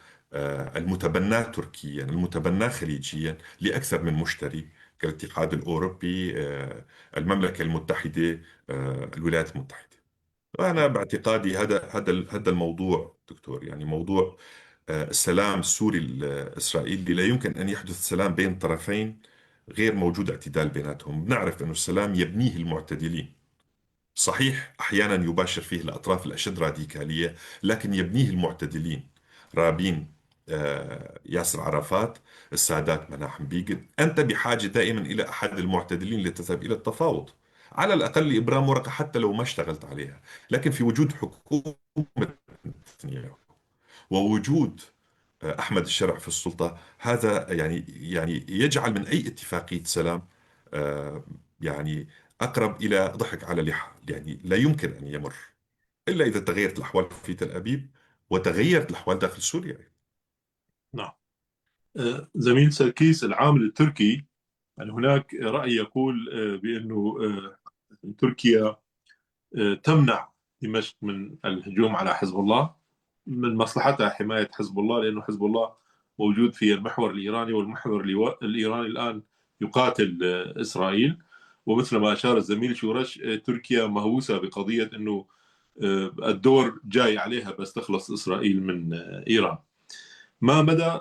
المتبناة تركيا المتبناة خليجيا لأكثر من مشتري كالاتحاد الأوروبي، المملكة المتحدة، الولايات المتحدة. وأنا باعتقادي هذا الموضوع دكتور، يعني موضوع السلام السوري الإسرائيلي لا يمكن أن يحدث سلام بين طرفين غير موجود اعتدال بيناتهم. بنعرف أن السلام يبنيه المعتدلين، صحيح أحيانا يباشر فيه الأطراف الأشد راديكالية، لكن يبنيه المعتدلين. رابين، ياسر عرفات، السادات، مناحم بيغن. أنت بحاجة دائما إلى أحد المعتدلين لتذهب إلى التفاوض، على الأقل لإبرام ورقة حتى لو ما اشتغلت عليها. لكن في وجود حكومة نتنياهو ووجود أحمد الشرع في السلطة، هذا يعني يجعل من أي اتفاقية سلام يعني أقرب إلى ضحك على لحى. يعني لا يمكن أن يمر إلا إذا تغيرت الأحوال في تل أبيب وتغيرت الأحوال داخل سوريا. نعم. زميل سركيس، العامل التركي، يعني هناك رأي يقول بأنه تركيا تمنع دمشق من الهجوم على حزب الله، من مصلحتها حماية حزب الله، لأنه حزب الله موجود في المحور الإيراني، والمحور الإيراني الآن يقاتل إسرائيل. ومثل ما أشار الزميل شورش، تركيا مهووسة بقضية أنه الدور جاي عليها بس تخلص إسرائيل من إيران. ما مدى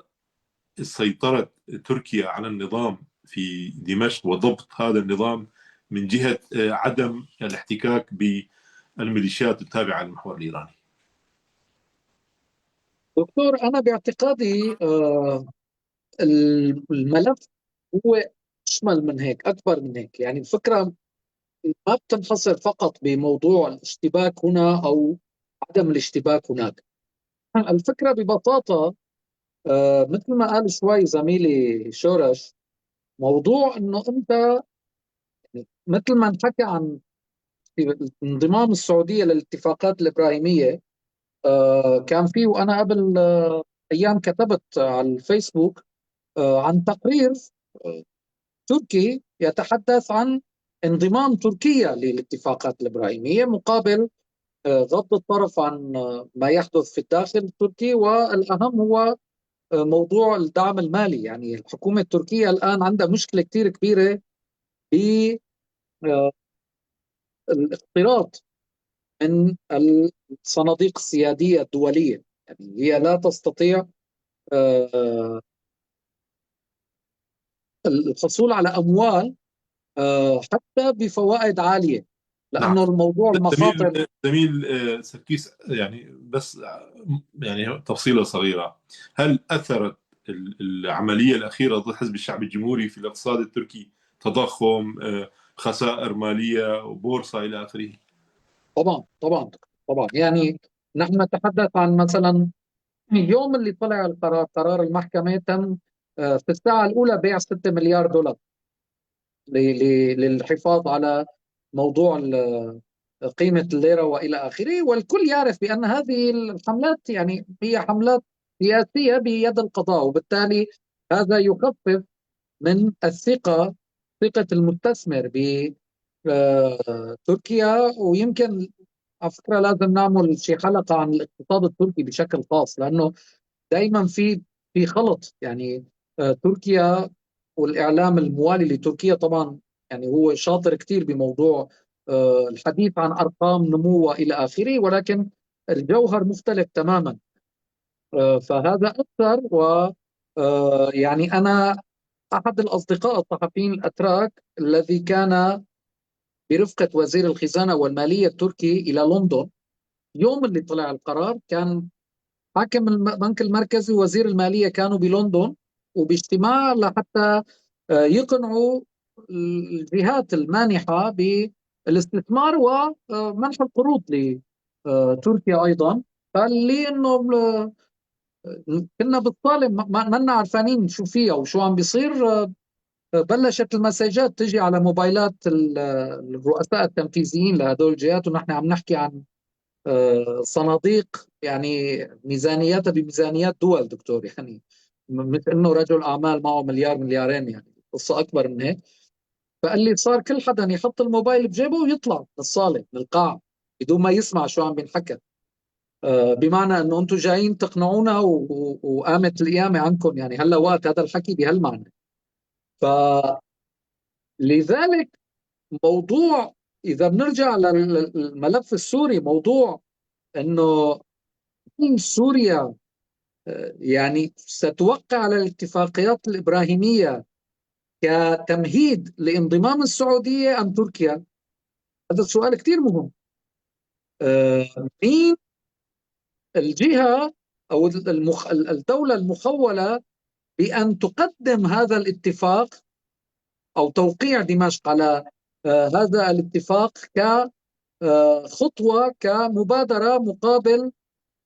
سيطرة تركيا على النظام في دمشق وضبط هذا النظام من جهة عدم الاحتكاك بالميليشيات التابعة للمحور الإيراني؟ دكتور، أنا باعتقادي الملف هو أشمل من هيك، أكبر من هيك. يعني الفكرة ما بتنحصر فقط بموضوع الاشتباك هنا أو عدم الاشتباك هناك. الفكرة ببساطة مثل ما قال شوي زميلي شورش، موضوع إنه أنت مثل ما انحكى عن انضمام السعودية للاتفاقات الإبراهيمية، كان في، وأنا قبل أيام كتبت على الفيسبوك عن تقرير تركي يتحدث عن انضمام تركيا للاتفاقات الإبراهيمية مقابل غض الطرف عن ما يحدث في الداخل التركي، والأهم هو موضوع الدعم المالي. يعني الحكومة التركية الآن عندها مشكلة كتير كبيرة ب الاقتراض من الصناديق السيادية الدولية، يعني هي لا تستطيع الحصول على أموال حتى بفوائد عالية، لأنه الموضوع المخاطر. زميل سركيس، يعني بس يعني تفصيلة صغيرة، هل أثرت العملية الأخيرة ضد حزب الشعب الجمهوري في الاقتصاد التركي، تضخم، خسائر مالية وبورصة إلى آخره؟ طبعا طبعا طبعا، يعني نحن نتحدث عن مثلا اليوم اللي طلع القرار، قرار المحكمة، تم في الساعة الأولى بيع 6 مليار دولار للحفاظ على موضوع قيمة الليرة وإلى آخره. والكل يعرف بأن هذه الحملات يعني هي حملات سياسية بيد القضاء، وبالتالي هذا يخفف من ثقة المستثمر بتركيا. ويمكن على فكرة لازم نعمل شي حلقة عن الاقتصاد التركي بشكل خاص، لأنه دايما في خلط. يعني تركيا والإعلام الموالي لتركيا طبعا يعني هو شاطر كتير بموضوع الحديث عن أرقام نمو وإلى آخره، ولكن الجوهر مختلف تماما. فهذا أثر. و يعني أنا أحد الأصدقاء الصحفيين الأتراك الذي كان برفقة وزير الخزانة والمالية التركي إلى لندن يوم اللي طلع القرار، كان حاكم البنك المركزي ووزير المالية كانوا بلندن وباجتماع لحتى يقنعوا الجهات المانحة بالاستثمار ومنح القروض لتركيا أيضا. قال لي إنه كنا بالصالة ما لنا عارفانين شو فيها وشو عم بيصير. بلشت المساجات تجي على موبايلات الرؤساء التنفيذيين لهدول الجهات، ونحن عم نحكي عن صناديق يعني ميزانياتها بميزانيات دول دكتور، يعني مثل انه رجل اعمال معه مليار مليارين، يعني قصه اكبر من هيك. فقال لي صار كل حدا يحط الموبايل بجيبه ويطلع من الصاله من القاعه بدون ما يسمع شو عم بينحكى، بمعنى انه انتم جايين تقنعونا وقامت القيامه عنكم، يعني هلا وقت هذا الحكي بهالمعنى. فلذلك موضوع اذا بنرجع للملف السوري، موضوع انه سوريا يعني ستوقع على الاتفاقيات الإبراهيمية كتمهيد لانضمام السعودية أم تركيا، هذا السؤال كثير مهم. مين الجهة أو الدولة المخولة بأن تقدم هذا الاتفاق أو توقيع دمشق على هذا الاتفاق كخطوة كمبادرة مقابل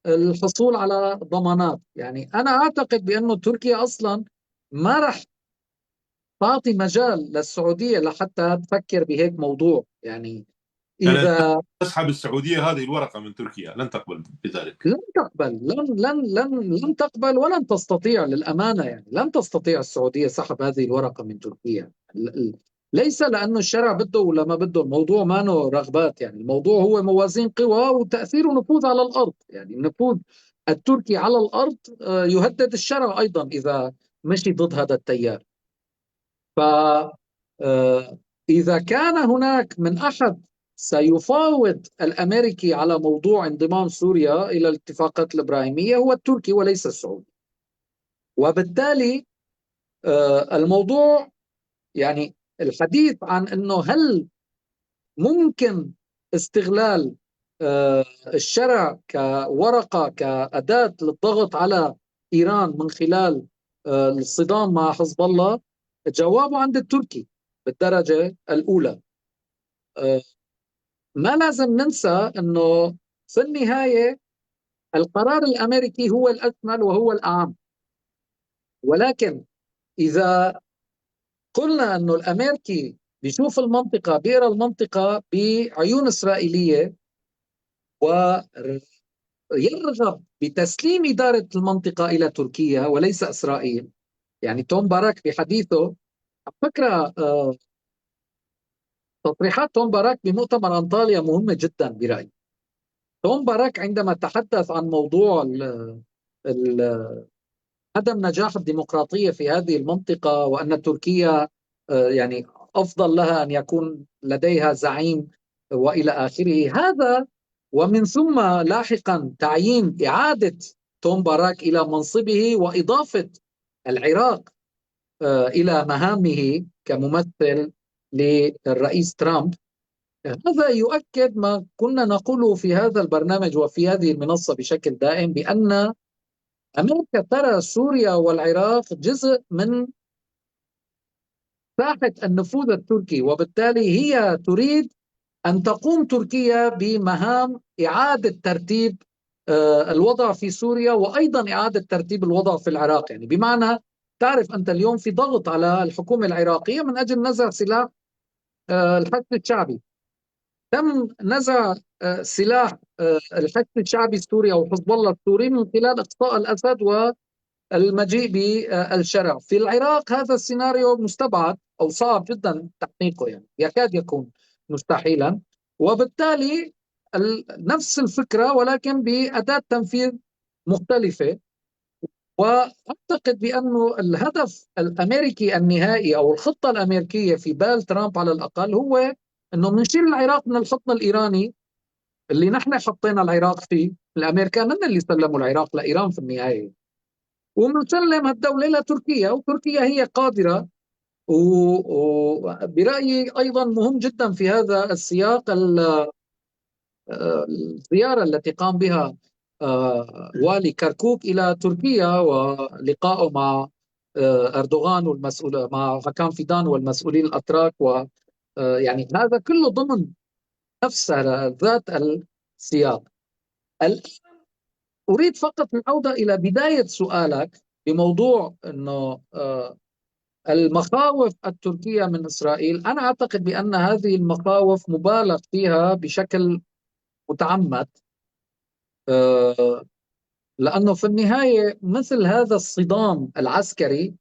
الحصول على ضمانات؟ يعني أنا أعتقد بأنه تركيا أصلا ما رح تعطي مجال للسعودية لحتى تفكر بهيك موضوع. يعني إذا تسحب السعودية هذه الورقة من تركيا لن تقبل بذلك، لن تقبل، لن لن لن لن تقبل ولن تستطيع للأمانة، يعني لن تستطيع السعودية سحب هذه الورقة من تركيا. ليس لأنه الشرع بده ولا ما بده، الموضوع ما رغبات، يعني الموضوع هو موازين قوى وتأثير ونفوذ على الأرض. يعني النفوذ التركي على الأرض يهدد الشرع أيضا إذا مشي ضد هذا التيار. ف إذا كان هناك من أحد سيفاوض الأمريكي على موضوع انضمام سوريا إلى الاتفاقات الإبراهيمية هو التركي وليس السعودي. وبالتالي الموضوع يعني الحديث عن أنه هل ممكن استغلال الشرع كورقة كأداة للضغط على إيران من خلال الصدام مع حزب الله، جوابه عند التركي بالدرجة الأولى. ما لازم ننسى أنه في النهاية القرار الأمريكي هو الأكمل وهو الأعم، ولكن إذا قلنا أنه الأمريكي بيشوف المنطقة، بيقرأ المنطقة بعيون إسرائيلية ويرغب بتسليم إدارة المنطقة إلى تركيا وليس إسرائيل، يعني توم باراك بحديثه، على فكرة تصريحات توم باراك بمؤتمر أنطاليا مهمة جدا برأيي. توم باراك عندما تحدث عن موضوع عدم نجاح الديمقراطية في هذه المنطقة، وأن تركيا يعني أفضل لها أن يكون لديها زعيم وإلى آخره، هذا ومن ثم لاحقا تعيين إعادة توم باراك إلى منصبه وإضافة العراق إلى مهامه كممثل للرئيس ترامب، هذا يؤكد ما كنا نقوله في هذا البرنامج وفي هذه المنصة بشكل دائم، بأن أمريكا ترى سوريا والعراق جزء من ساحة النفوذ التركي، وبالتالي هي تريد أن تقوم تركيا بمهام إعادة ترتيب الوضع في سوريا، وأيضا إعادة ترتيب الوضع في العراق. يعني بمعنى تعرف أنت اليوم في ضغط على الحكومة العراقية من أجل نزع سلاح الحشد الشعبي. تم نزع سلاح الحشد الشعبي السوري أو حزب الله السوري من خلال إقصاء الأسد والمجيء بالشرع. في العراق هذا السيناريو مستبعد أو صعب جدا تحقيقه، يعني يكاد يكون مستحيلا، وبالتالي نفس الفكرة ولكن بأداة تنفيذ مختلفة. وأعتقد بأنه الهدف الأمريكي النهائي أو الخطة الأمريكية في بال ترامب على الأقل هو أنه بنشيل العراق من الحضن الإيراني اللي نحن حطينا العراق فيه، الأمريكان هم اللي سلموا العراق لإيران في النهاية، وبنسلم هالدولة لتركيا، وتركيا هي قادرة. وبرأيي أيضا مهم جدا في هذا السياق الزيارة التي قام بها والي كركوك إلى تركيا ولقائه مع أردوغان والمسؤول مع حكام فيدان والمسؤولين الأتراك، و يعني هذا كله ضمن نفس ذات السياق. الآن أريد فقط العودة إلى بداية سؤالك بموضوع أنه المخاوف التركية من إسرائيل. أنا أعتقد بأن هذه المخاوف مبالغ فيها بشكل متعمد، لأنه في النهاية مثل هذا الصدام العسكري،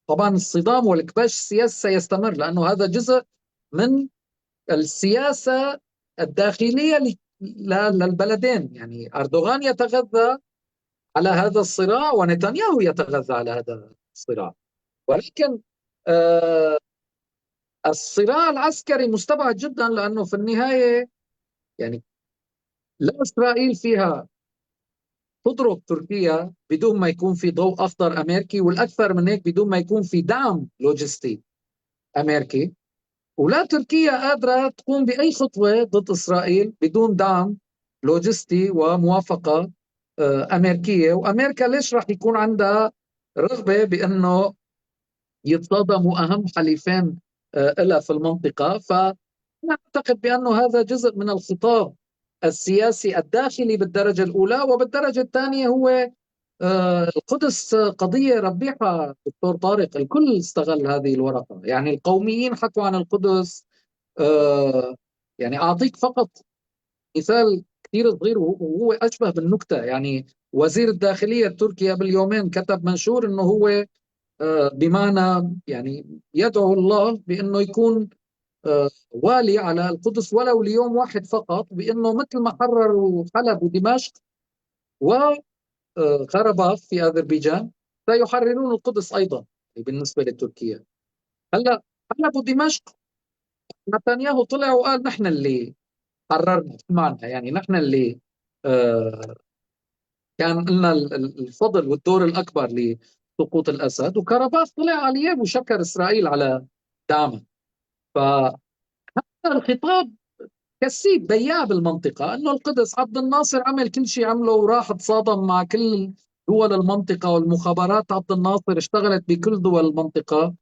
طبعا الصدام والكباش السياسي سيستمر، لأنه هذا جزء من السياسة الداخلية للبلدين. يعني أردوغان يتغذى على هذا الصراع ونتنياهو يتغذى على هذا الصراع، ولكن الصراع العسكري مستبعد جدا، لأنه في النهاية يعني لا إسرائيل فيها تضرب تركيا بدون ما يكون في ضوء أخضر أمريكي، والأكثر من هيك بدون ما يكون في دعم لوجستي أمريكي، ولا تركيا قادرة تقوم بأي خطوة ضد إسرائيل بدون دعم لوجستي وموافقة أمريكية. وأمريكا ليش راح يكون عندها رغبة بأنه يتصادموا أهم حليفين لها في المنطقة؟ فأنا أعتقد بأنه هذا جزء من الخطاب السياسي الداخلي بالدرجة الأولى، وبالدرجة الثانية هو القدس قضية ربيحة دكتور طارق، الكل استغل هذه الورقة. يعني القوميين حكوا عن القدس، يعني أعطيك فقط مثال كثير صغير وهو أشبه بالنكتة. يعني وزير الداخلية التركي قبل يومين كتب منشور أنه هو بمعنى يعني يدعو الله بأنه يكون والي على القدس ولو ليوم واحد فقط، بأنه مثل ما حرروا حلب ودمشق وغرباخ في أذربيجان سيحررون القدس أيضا بالنسبة لتركيا. هلا حلب ودمشق نتنياهو طلع وقال نحن اللي حررنا، معنا يعني نحن اللي كان لنا الفضل والدور الأكبر لسقوط الأسد. وكرباخ طلع عليه وشكر إسرائيل على دعمه. فهذا الخطاب كسيب بياع بالمنطقة، أنه القدس عبد الناصر عمل كل شيء عمله وراح تصادم مع كل دول المنطقة، والمخابرات عبد الناصر اشتغلت بكل دول المنطقة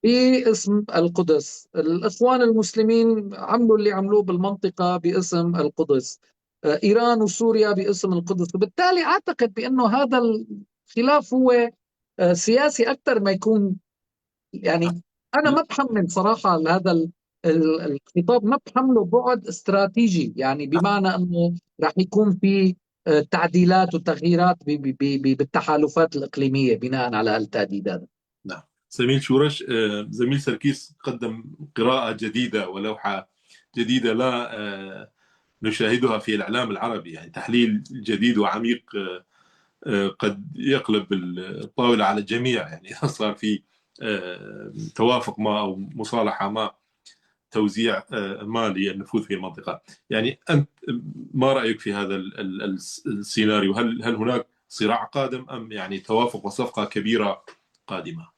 باسم القدس، الإخوان المسلمين عملوا اللي عملوه بالمنطقة باسم القدس، إيران وسوريا باسم القدس. وبالتالي أعتقد بأنه هذا الخلاف هو سياسي أكثر ما يكون. يعني أنا ما بحمل صراحة هذا الخطاب، ما بحمله بعد استراتيجي، يعني بمعنى أنه رح يكون في تعديلات وتغييرات بالتحالفات الإقليمية بناء على التهديد هذا. نعم زميل شورش، زميل سركيس قدم قراءة جديدة ولوحة جديدة لا نشاهدها في الإعلام العربي، يعني تحليل جديد وعميق قد يقلب الطاولة على الجميع، يعني إذا صار في توافق ما أو مصالحة ما، توزيع مالي النفوذ في المنطقة. يعني أنت ما رأيك في هذا السيناريو؟ هل هناك صراع قادم أم يعني توافق وصفقة كبيرة قادمة؟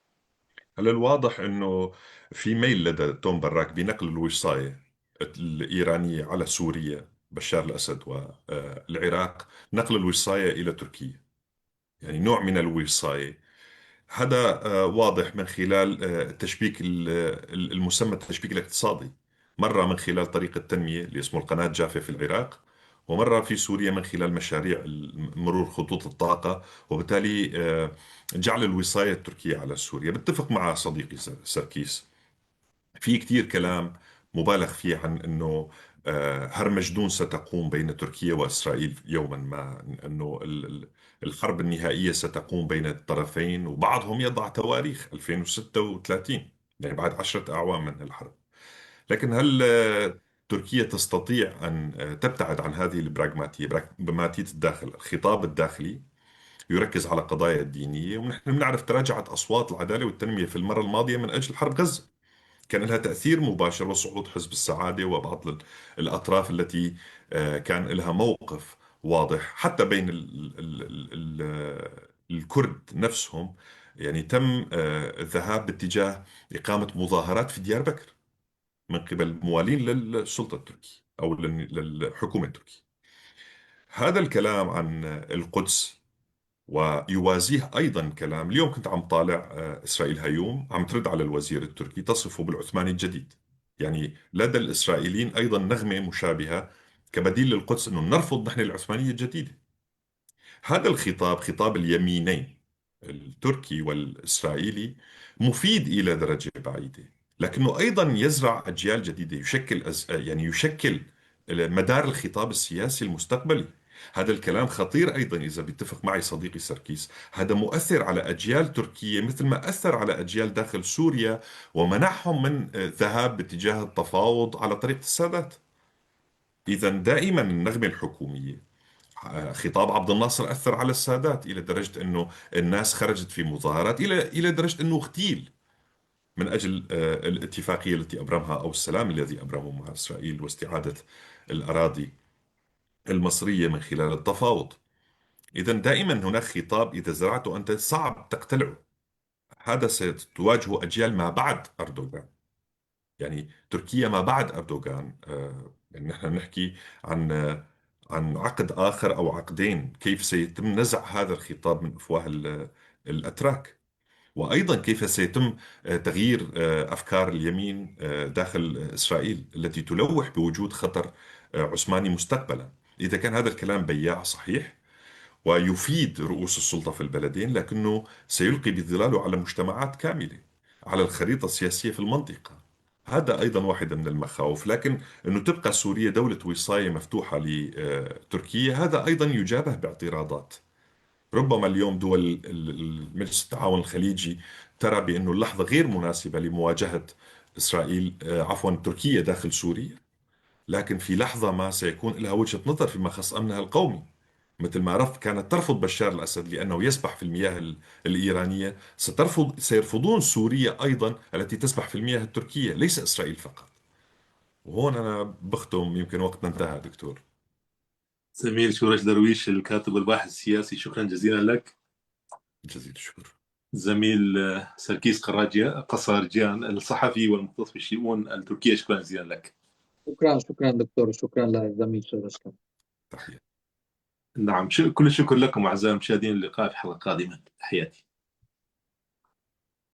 هلا الواضح أنه في ميل لدى توم براك بنقل الوصاية الإيرانية على سوريا بشار الأسد والعراق، نقل الوصاية إلى تركيا، يعني نوع من الوصاية. هذا واضح من خلال التشبيك المسمى التشبيك الاقتصادي، مرة من خلال طريق التنمية اللي اسمه القناة جافة في العراق، ومرة في سوريا من خلال مشاريع مرور خطوط الطاقة، وبالتالي جعل الوصاية التركية على سوريا. بتفق مع صديقي سركيس في كتير كلام مبالغ فيه عن أنه هرمجدون ستقوم بين تركيا وإسرائيل يوما ما، أنه الحرب النهائية ستقوم بين الطرفين، وبعضهم يضع تواريخ 2036، يعني بعد 10 أعوام من الحرب. لكن هل تركيا تستطيع أن تبتعد عن هذه البراغماتية، براغماتية الداخل، الخطاب الداخلي يركز على قضايا الدينية، ونحن بنعرف تراجعت أصوات العدالة والتنمية في المرة الماضية من أجل حرب غزة، كان لها تأثير مباشر، وصعود حزب السعادة وبعض الأطراف التي كان لها موقف واضح حتى بين ال ال ال الكرد نفسهم. يعني تم الذهاب باتجاه إقامة مظاهرات في ديار بكر من قبل موالين للسلطة التركية أو للحكومة التركية. هذا الكلام عن القدس ويوازيه أيضا كلام اليوم كنت عم طالع إسرائيل هيوم عم ترد على الوزير التركي تصفه بالعثماني الجديد. يعني لدى الإسرائيليين أيضا نغمة مشابهة كبديل للقدس، أنه نرفض نحن العثمانية الجديدة. هذا الخطاب، خطاب اليمينين التركي والإسرائيلي، مفيد إلى درجة بعيدة، لكنه أيضا يزرع أجيال جديدة، يشكل مدار الخطاب السياسي المستقبلي. هذا الكلام خطير أيضا، إذا بيتفق معي صديقي سركيس، هذا مؤثر على أجيال تركية مثل ما أثر على أجيال داخل سوريا ومنعهم من الذهاب باتجاه التفاوض على طريقة السادات. إذا دائما النغمة الحكومية، خطاب عبد الناصر أثر على السادات إلى درجة أنه الناس خرجت في مظاهرات، إلى درجة أنه اغتيل من أجل الاتفاقية التي أبرمها أو السلام الذي أبرمه مع إسرائيل واستعادة الأراضي المصرية من خلال التفاوض. إذا دائما هناك خطاب إذا زرعته أنت صعب تقتلعه. هذا ستواجهه أجيال ما بعد أردوغان، يعني تركيا ما بعد أردوغان. يعني نحن نحكي عن عقد آخر أو عقدين، كيف سيتم نزع هذا الخطاب من أفواه الأتراك، وأيضا كيف سيتم تغيير أفكار اليمين داخل إسرائيل التي تلوح بوجود خطر عثماني مستقبلا. إذا كان هذا الكلام بياع صحيح ويفيد رؤوس السلطة في البلدين، لكنه سيلقي بظلاله على مجتمعات كاملة، على الخريطة السياسية في المنطقة. هذا أيضا واحدة من المخاوف. لكن أنه تبقى سوريا دولة وصاية مفتوحة لتركيا، هذا أيضا يجابه باعتراضات. ربما اليوم دول مجلس التعاون الخليجي ترى بأنه اللحظة غير مناسبة لمواجهة إسرائيل، عفوا تركيا داخل سوريا، لكن في لحظة ما سيكون لها وجهة نظر فيما خص أمنها القومي، مثل ما كانت ترفض بشار الأسد لأنه يسبح في المياه الإيرانية، سيرفضون سوريا أيضا التي تسبح في المياه التركية، ليس إسرائيل فقط. وهون أنا بختم، يمكن وقتنا انتهى دكتور. زميل شورش درويش الكاتب والباحث السياسي، شكرا جزيلا لك. جزيل الشكر. زميل سركيس قصارجيان الصحفي والمختص بالشؤون التركية، شكرا جزيلا لك. شكرا دكتور، شكرا للزميل شورش. تحية. نعم، كل الشكر لكم أعزائي المشاهدين، اللقاء في حلقة قادمة. تحياتي.